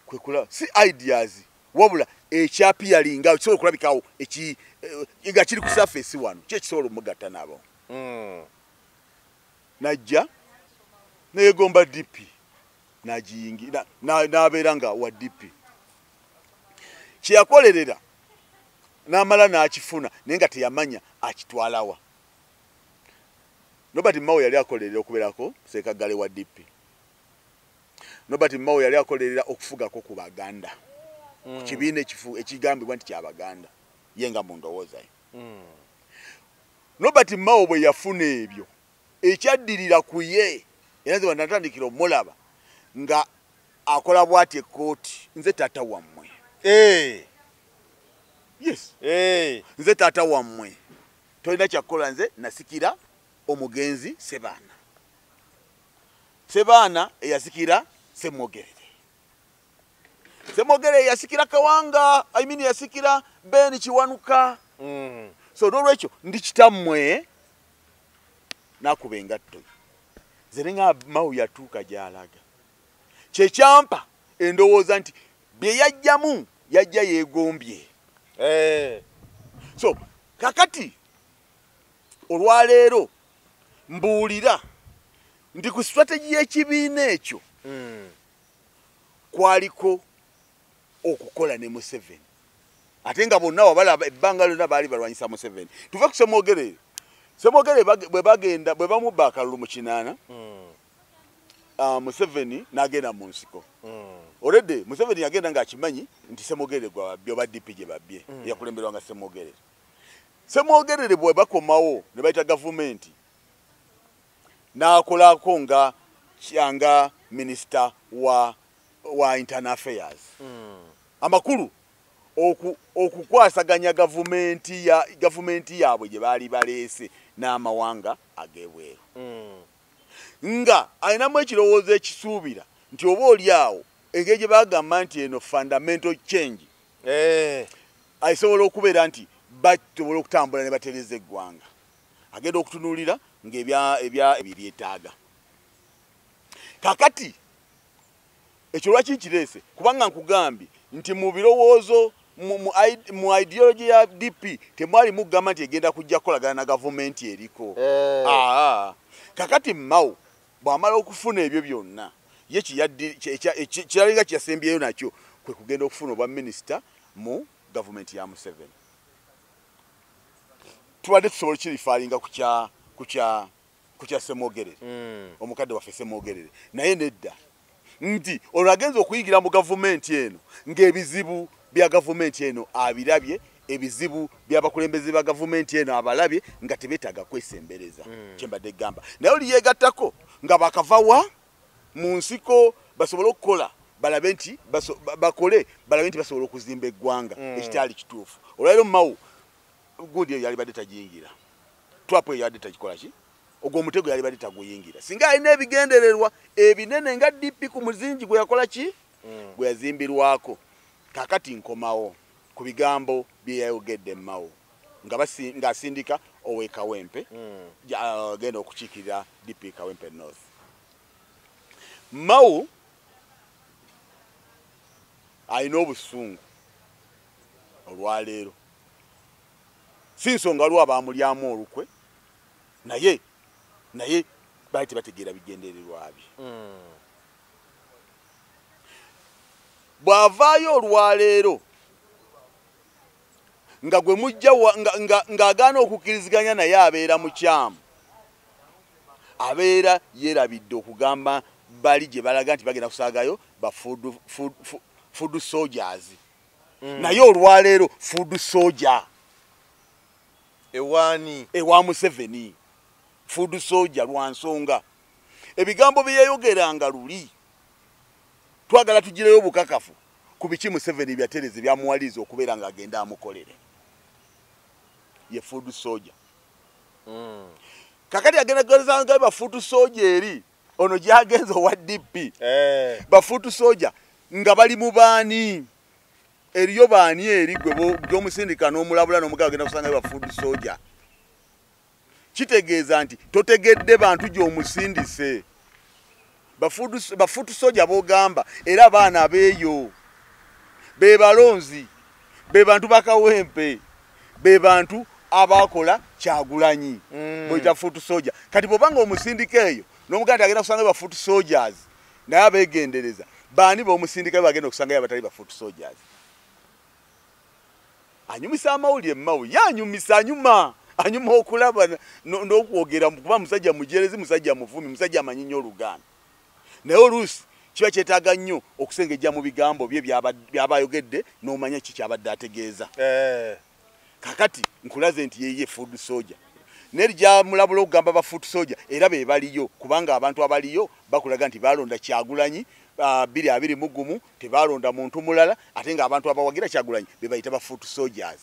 Kwe kulaba si ideas wabula ekyapiyalinga kisobola okulabikawo nga kiri ku surface wano ki ekisobola omugatta nabo. Najja neegomba DP n'agiyingira n'abeera nga wa DP. Kyeyakolerera n'amala n'akifuna naye nga teyamanya akitwalawa. Norbert Mao yali akolerera okubeerako ssekagale wa DP. Norbert Mao yali akolerera okufugako ku Baganda. Ku kibiina ekigambibwa nti ky'Abaganda ye nga mu ndowooza ye. Norbert Mao bwe yafuna ebyo ekyaddirira ku ye era nze bwe natandikira omulaba nga akola bw'ati ekkooti, nze taata wammwe. Yes. Nze taata wammwe, tolina kyakukola, nze nasikira omugenzi Sebaana. Sebaana eyasikira Ssemwogerere. Ssemwogerere yasikira Kawanga, I mean yasikira Ben Kiwanuka. So n'olwekyo ndi kitammwe n'akuba engatto. Nze ne nga Mao yatuuka gy'alaga. Kyekyampa endowooza nti bye yajjamu yajja yeegombye. So kakati olwaleero mbuulira nti ku strategy y'ekibiina ekyo kwaliko okukola ne Museveni, ate nga bonna wabalaba ebbanga lyonna baali balwanyisa Museveni. Tuve ku Ssemwogerere. Ssemwogerere bwe bagenda bwe bamubba akalulu mu 80, Museveni n'agenda mu nsiko. Already Museveni yagenda ng'akimanyi nti Ssemwogerere gwe babbye oba DP gye babbye, yakulemberwa nga Ssemwogerere. Ssemwogerere bwe bakomawo ne bayita gavumenti n'akolako nga kyanga minisita wa internal affairs. Amakulu okukwasaganya gavumenti yaabwe gye baali baleese n'amawanga ag'ebweru, nga alinamu ekirowoozo ekisuubira nti oba oli awo engeri gye bagamba nti eno fundamental change asobola okubeera nti basobola okutambula ne batereza eggwanga. Agenda okutunuulira ng'ebya ebya ebiryetaaga. Kakati ekyo lwaki nkireese? Kubanga nkugambye nti mu birowoozo mu ideology ya DP temwali mugamba nti egenda kujja kukolagana na gavumenti eriko. Kakati Mao bw'amala okufuna ebyo byonna, ye kyalinga kyeyasembyeyo nakyo kwe kugenda okufuna obwa minisita mu gavumenti ya Museveni. Tubadde tusobola kirifaalinga ku kya Ssemwogerere, omukadde waffe Ssemwogerere, naye nedda, nti olwo agenza okuyingira mu gavumenti eno ng'ebizibu bya gavumenti eno abirabye, ebizibu by'abakulembeze ba gavumenti eno abalabye nga tebeetaaga kwesembereza. Kyembadde gamba naye oli yeegattako nga bakavawa mu nsiko basobole okukola balabe nti bakole balabe nti basobola okuzimba eggwanga, ekitaali kituufu. Olwaliro Mao gundi eyo yalibadde tagiyingira, trap eyo yalibadde tagikola ki, ogwo omutego yalibadde taguyingira singa alina ebigendererwa ebinene nga DP ku muzingi gwe yakola ki, gwe yazimbirwako. Kakati nkomawo ku bigambo bye yayogedde Mao nga ng'asindika ow'e Kawempe, agenda okukiikirira DP Kawempe North. Mao alina obusungu olwaleero, si nsonga lwa bamulyamu olukwe, naye baali tebategeera bigendererwa bye. Bw'avaayo olwaleero nga gwe mujja ng'agaana okukkiriziganya naye abeera mukyamu, abeera yeerabidde okugamba bali gye balaga nti bagenda kusaagayo ba foot soldiers. Naye olwaleero foot soldier Ewani ewa Museveni. Food soldier lwa nsonga ebigambo bye yayogeranga luli twagala tugireyo obukakafu ku biki Museveni byatereze byamuwaliza okubeera nga agenda amukolere. Ye food soldier. Kakati agenda kugereza ba food soldier eri ono gyagenze owa DP. Ba food soldier nga bali mu baani eriyo baani eri gwe gy'omusindika n'omulabula n'omugaba agenda kusanga ba food soldier. Kitegeeza nti totegedde bantu gy'omusindise. Ba food soldier b'ogamba era abaana abeeyo be balonzi, be bantu bakawempe, be bantu abakola Kyagulanyi. Boyita foot soldier. Kati bw'obanga omusindika eyo n'omuganda agenda kusanga ba foot soldiers naye abeegendereza baani b'omusindika bagenda okusangayo abatali ba foot soldiers. Anyumisa amawulire Mao yanyumisa anyuma okulaba n'okwogera kuba musajja mujerezi, musajja muvumi, musajja amanyi nnyo Oluganda. Naye oluusi kiba kyetaaga nnyo okusengejja mu bigambo bye byaba ayogedde n'omanya ki kyabadde ategeeza. Kakati nkulaze nti yeye food soldier. Neri gyamulabula okugamba ba foot soldier era be baliyo kubanga abantu abaliyo bakulaga nti balonda Kyagulanyi 2021 tebalonda muntu mulala ate nga abantu abawagira Kyagulanyi be bayita ba foot soldiers.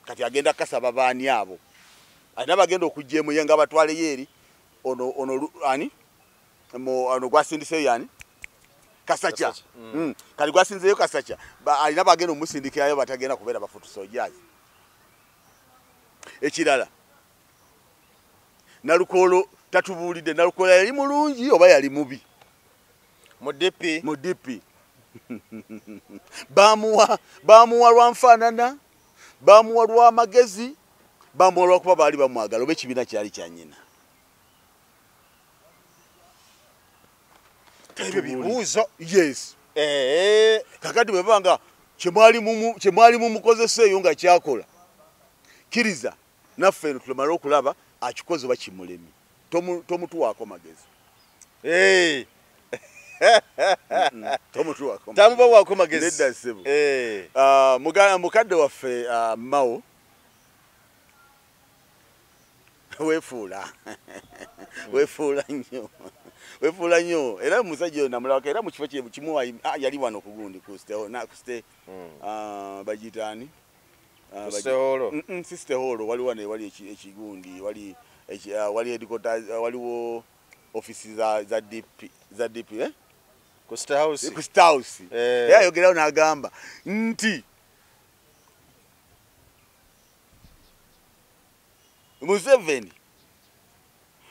Kati agenda kasaba baani abo alina bagenda okujja emuyenga batwaleyo eri ono ani ono gwasindiseyo yani Kasacha. Kati gwasinzeyo Kasacha alina bagenda omusindikirayo batagenda kubeera ba foot soldiers. Ekirala Nalukolo tatubuulidde Nalukolo yali mulungi oba yali mubi mu DP. Mu DP bamuwa lwa nfaanana, bamuwa lwa magezi, bamuwa lwa kuba baali bamwagala oba ekibiina kyali kya nnyina. Ebyo bibuuzo. Yes. Kakati bwe banga kyemwali mumukozesa eyo nga kyakola, kkiriza naffe eno tumale okulaba akikoze oba kimulemi. Tomutuwaako magezi. Tomutuwaako magezi. Tamubawaako magezi. Nedda ssebo. Mukadde waffe Mao weefuula. Weefuula nnyo. Weefuula nnyo. Era omusajja oyo namulabako era mu kifo kye kimu yali wano ku gundi ku State bagiyita ani? Sister Hall waliwo wano wali ekigundi wali headquarters waliwo offices za DP eh? Ku State House. Ku State House. Era ayogerawo n'agamba nti Museveni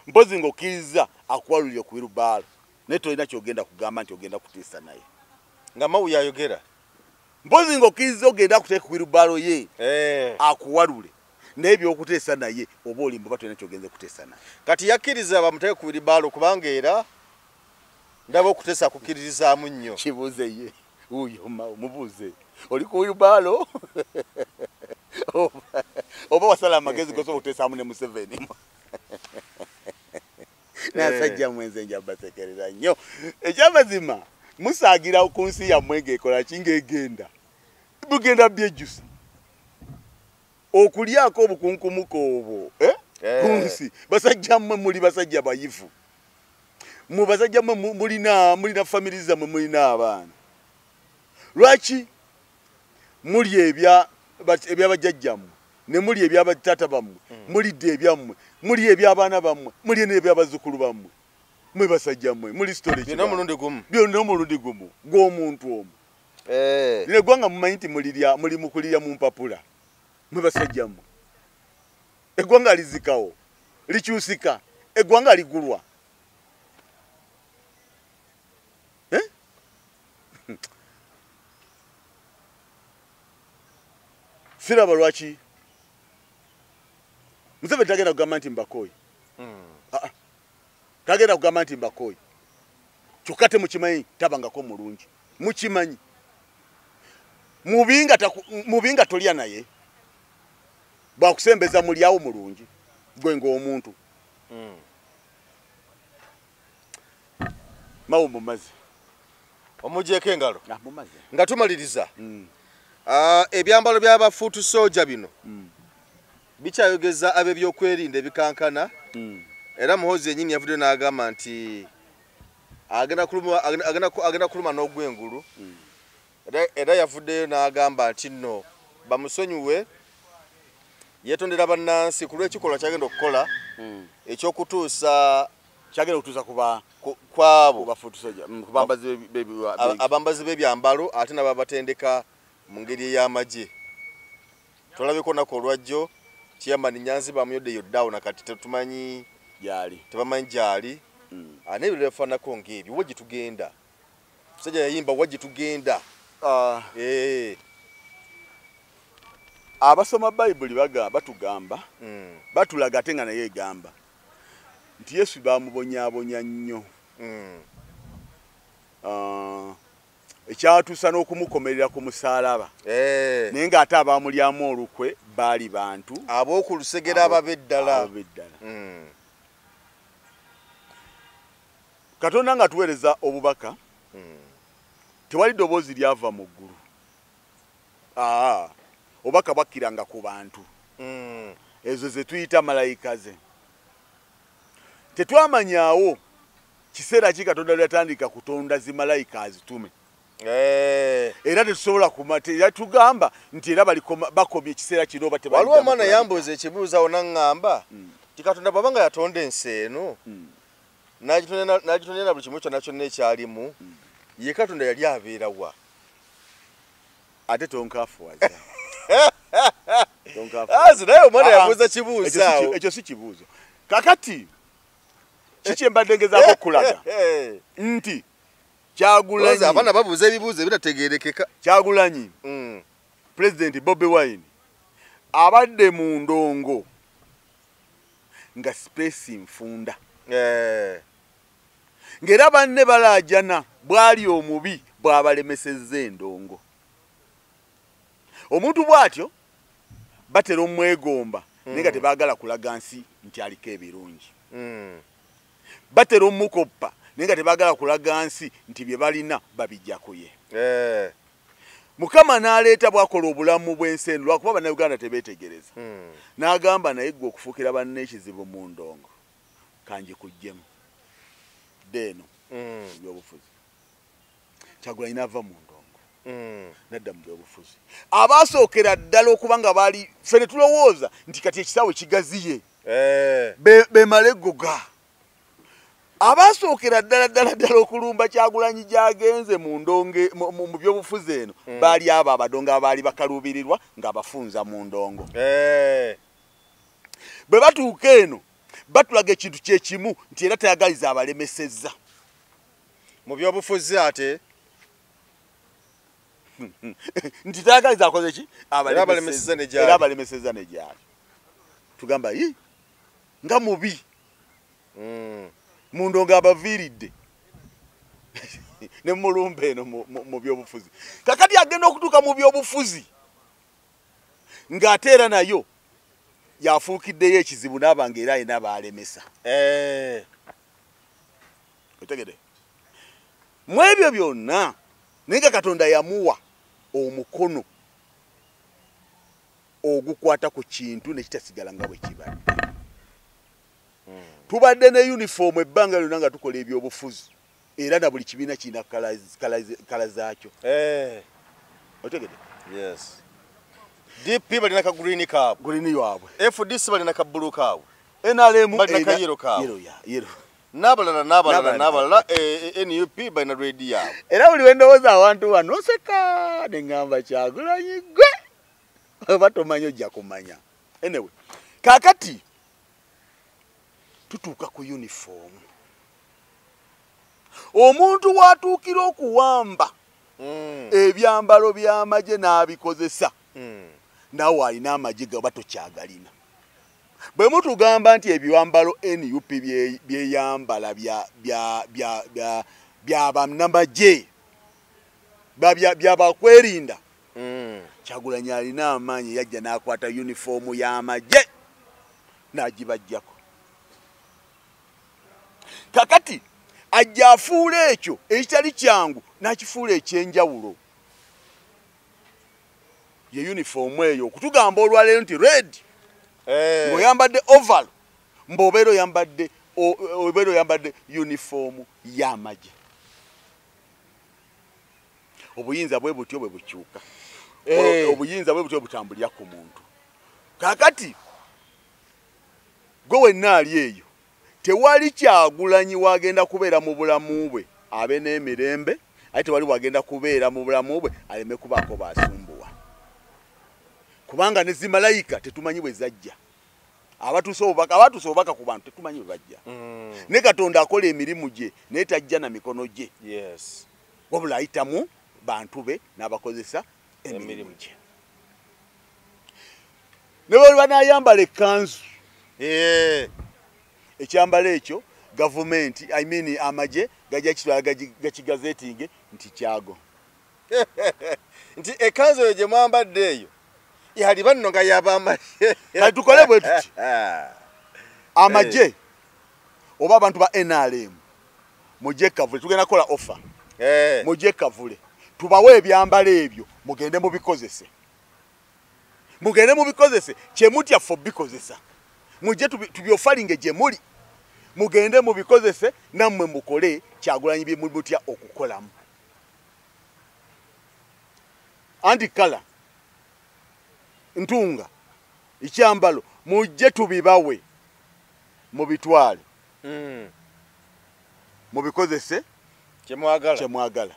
mpozi ng'okkiriza akuwalulire ku wirubaalo naye tolina ky'ogenda kugamba nti ogenda kutiisa naye. Nga Mao yayogera. Mpozi ng'okkiriza ogenda kuteeka ku wirubaalo ye akuwalule naye by'okuteesa naye oba olimba oba tolina ky'ogenze kuteesa naye. Kati yakkiriza bamuteeke ku wirubaalo kubanga era ndaba okuteesa kukkiririzaamu nnyo. Kibuuze ye wuuyo Mao mubuuze oli ku wirubaalo oba wasala amagezi gosobola okuteesaamu ne Museveni. Nasajja mwenze nja basekerera nnyo. Ekyamazima musaagira ku nsi yammwe ng'ekola ki ng'egenda. Bugenda byejjusa. Okulyako obukunkumuka obwo ku nsi. Basajja mmwe muli basajja bayivu. Mu basajja mmwe mulina family zammwe mulina abaana. Lwaki muli ebyabajjajjammwe ne muli ebyabataata bammwe, mulidde ebyammwe, muli eby'abaana bammwe, muli n'ebyabazzukulu bammwe. Mwe basajja mmwe muli storage byonna omulundi gumu. Byonna omulundi gumu gw'omuntu omu. Lino eggwanga mumanyi nti muli mu kulirya mu mpapula. Mwe basajja mmwe. Eggwanga lizikawo, likyusika, eggwanga ligulwa. Siraba lwaki Museveni tagenda kugamba nti mbakooye. Tagenda kugamba nti mbakooye. Kyokka temukimanyi tabangako mulungi. Mukimanyi. Mubinga tolya naye. Bwakusembeza mulyawo mulungi. Gwe ng'omuntu. Mao mumaze. Omugyeko engalo. Mumaze. Nga tumaliriza. Ebyambalo by'aba foot soldier bino. Bikyayogeza ab'ebyokwerinda ebikankana. Era Muhoozi yennyini yavuddeyo n'agamba nti agenda kuluma n'ogw'engulu. Era yavuddeyo n'agamba nti nno bamusonyiwe, yeetondera bannansi ku lw'ekikolwa kyagenda okukola ekyokutuusa kyagenda okutuusa kwabo ku abambazi b'ebyambalo ate n'ababatendeka mu ngeri ey'amagye. Twalabeko olunaku olwajjo Chairman Nyanzi bamuyoddeyo ddawo na kati tetumanyi gyali, tebamanyi gyali. N'ebirala bifaananako ng'ebyo. Wa gye tugenda? Musajja yayimba wa gye tugenda. Abasoma Bayibuli batugamba, batulaga ate nga naye egamba nti Yesu bamubonyaabonya nnyo. Ekyatuusa n'okumukomerera ku musaalaba. Naye ng'ate abamulyamu olukwe baali bantu ab'oku lusegere ab'eddala. Katonda nga tuweereza obubaka, tewali ddoboozi lyava mu ggulu. Obubaka bwakkiranga ku bantu. Ezo ze tuyita malayika ze. Tetwamanyaawo kiseera ki Katonda lwe yatandika kutonda zi malayika azitume. Era tetusobola kumata, tugamba nti era bakomye ekiseera kino oba tebali. Waliwo omwana yambuuza ekibuuzo awo n'aŋŋamba nti Katonda bw'aba nga yatonda ensi eno n'agitonda na buli kimu kyonna kyonna ekyalimu, ye Katonda yali abeera wa? Ate tonkafuwaza. Naye omwana yabuuza kibuuzo awo. Ekyo si kibuuzo. Kakati kiki mbadde ngezaako okulaga nti Kyagulanyi, abaana babuuza ebibuuzo ebitategeerekeka. Kyagulanyi, Pulezidenti Bobi Wine abadde mu ndongo nga space nfunda, ng'era banne balaajana bw'ali omubi bw'abalemesezza endongo. Omuntu bw'atyo batera omwegomba naye nga tebaagala kulaga nsi nti aliko ebirungi. Batera omukoppa naye nga tebaagala kulaga nsi nti bye balina babijja ku ye. Mukama n'aleeta bw'akola obulamu bw'ensi eno, lwakuba Bannayuganda tebeetegereza. N'agamba naye ggwe okufuukira banne ekizibu mu ndongo kanjikuggyemu dde eno mu byobufuzi. Kyagulanyi n'ava mu ndongo n'adda mu byobufuzi. Abaasookera ddala okuba nga baali ffe ne tulowooza nti kati ekisaawe kigaziye, beemale eggoga. Abaasookera ddala ddala ddala okulumba Kyagulanyi gy'agenze mu ndongo mu byobufuzi eno baali abo abadongo abaali bakaluubirirwa ng'abafunza mu ndongo. Bwe batuuka eno batulaga ekintu kye kimu nti era tayagaliza abalemesezza mu byobufuzi, ate nti tayagaliza akoze ki? Era abalemesezza ne gyali. Tugamba yi nga mubi mu ndongo abaviiridde ne mulumba eno mu byobufuzi. Kakati agenda okutuuka mu byobufuzi ng'ate era nayo yafuukiddeyo ekizibu n'aba ng'era alina baalemesa. Otegedde? Mu ebyo byonna naye nga Katonda yamuwa omukono ogukwata ku kintu ne kitasigala nga bwe kibadde. Tubadde ne uniform ebbanga lyonna nga tukola ebyobufuzi, era na buli kibiina kirina kala zaakyo. Otegedde? Yes. DP balina ka green kaabwe. Green waabwe. FDC balina ka blue kaabwe. NRM balina ka yellow kaabwe. Yellow. N'abalala n'abalala n'abalala, NUP balina red yaabwe. Era buli we ndowooza awantu wano nseka ne ŋŋamba Kyagulanyi ggwe oba tomanyi ojja kumanya. Anyway, kaakati tutuuka ku uniform. Omuntu w'atuukira okuwamba ebyambalo by'amagye n'abikozesa, naawe alina amagye gaba tokyagalina. Bwe mutugamba nti ebyambalo NUP byeyambala bya bannamagye, bya bakwerinda, Kyagulanyi alina amaanyi yajja n'akwata yunifoomu y'amagye n'agibaggyako. Kakati ajja afuula ekyo ekitali kyangu n'akifuula ekyenjawulo. Ye yunifoomu eyo okutugamba olwaleero nti red Ng'oyambadde oval, mb'obeera oyambadde obeera oyambadde uniform y'amagye. Obuyinza bwe butyo bwe bukyuka. Obuyinza bwe butyo butambulira ku muntu. Kaakati gwe wenna ali eyo, tewali Kyagulanyi wagenda kubeera mu bulamu bwe abe n'emirembe, ate tewali wagenda kubeera mu bulamu bwe aleme kubaako basumbuwa. Kubanga ne zimalayika tetumanyi bwe zajja. Abatuuse obubaka ku bantu tetumanyi bwe bajja. Ne Katonda akola emirimu gye naye tajja na mikono gye. Yes. Wabula ayitamu bantu be n'abakozesa emirimu gye. Ne bwe banaayambala ekkanzu, ekyambalo ekyo gavumenti, I mean amagye gajja kitwala gakigazetinge nti kyago. Nti ekkanzu eyo gye mwambadde eyo yali banno nga yabamagye. Kati tukole bwe tuti. Amagye oba abantu ba NRM mujje Kavule, tugenda kukola offer. Mujje Kavule tubawe ebyambalo ebyo mugende mubikozese. Mugende mubikozese kye mutya ffe bikozesa. Mujje tubyofalinge gye muli. Mugende mubikozese nammwe mukole Kyagulanyi bye mutya okukolamu. Anti kala ntunga ekyambalo mujje tubibawe mubitwale. Mubikozese kyemwagala. Kyemwagala.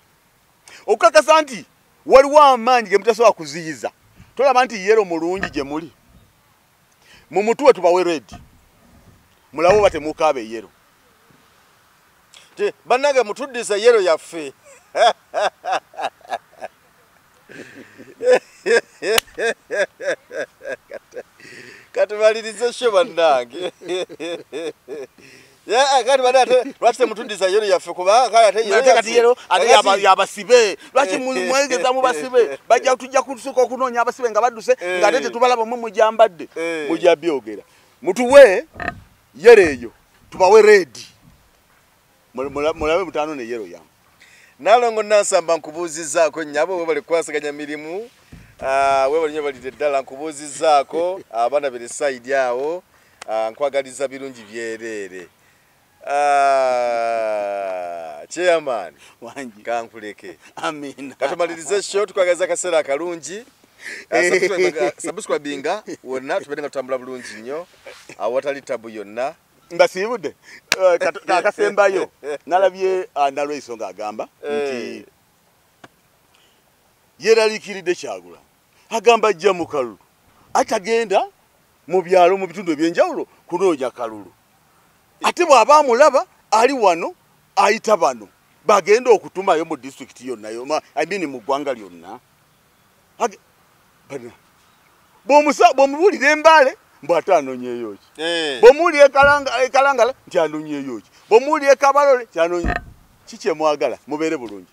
Okukakasa nti waliwo amaanyi ge mutasobola kuziyiza. Tolaba nti yero mulungi gye muli. Mumutuwe tubawe red. Mulabe oba temukaaba yero. Bannange mutuddize yero yaffe. Katumalirize sho bannange. Kati bannange lwaki temutuddiza yero yaffe kubanga kale ate yero kati yero ate yabasibe. Lwaki mwegeza mubasibe? Bajja tujja kusuka okunoonya abasibe nga badduse nga ate tetubalaba mmwe mujambadde. Mujja byogera. Mutuwe yero eyo tubawe red. Mulabe mutaano ne yero yammwe. Nalongo Nansamba nkubuuzizzaako nnyabo, webale kukwasaganya mirimu. Webale nnyo balidde ddala, nkubuuzizzaako abaana bere side awo, nkwagaliza birungi byereere. Chairman wangi kankuleke. Amina. Katumalirize show, tukwagaliza akaseera akalungi. Subscribinga wonna tubeere nga tutambula bulungi nnyo awatali tabu yonna. Mbasiibudde akasembayo nalabye Nalweyiso ng'agamba nti yeeraliikiridde Kyagulanyi. Agamba ajja mu kalulu, atagenda mu byalo mu bitundu ebyenjawulo kunoonya kalulu. Ate bw'aba amulaba ali wano ayita bano bagenda okutumayo mu disitulikiti yonna, I mean mu ggwanga lyonna. Bw'omubuulira Embaale mbu ate anoonyeeyo ki? Bw'omuwulira Ekalangala nti anoonyeeyo ki? Bw'omuwulira Ekabalole nti anoonye ki? Kyemwagala mubeere bulungi.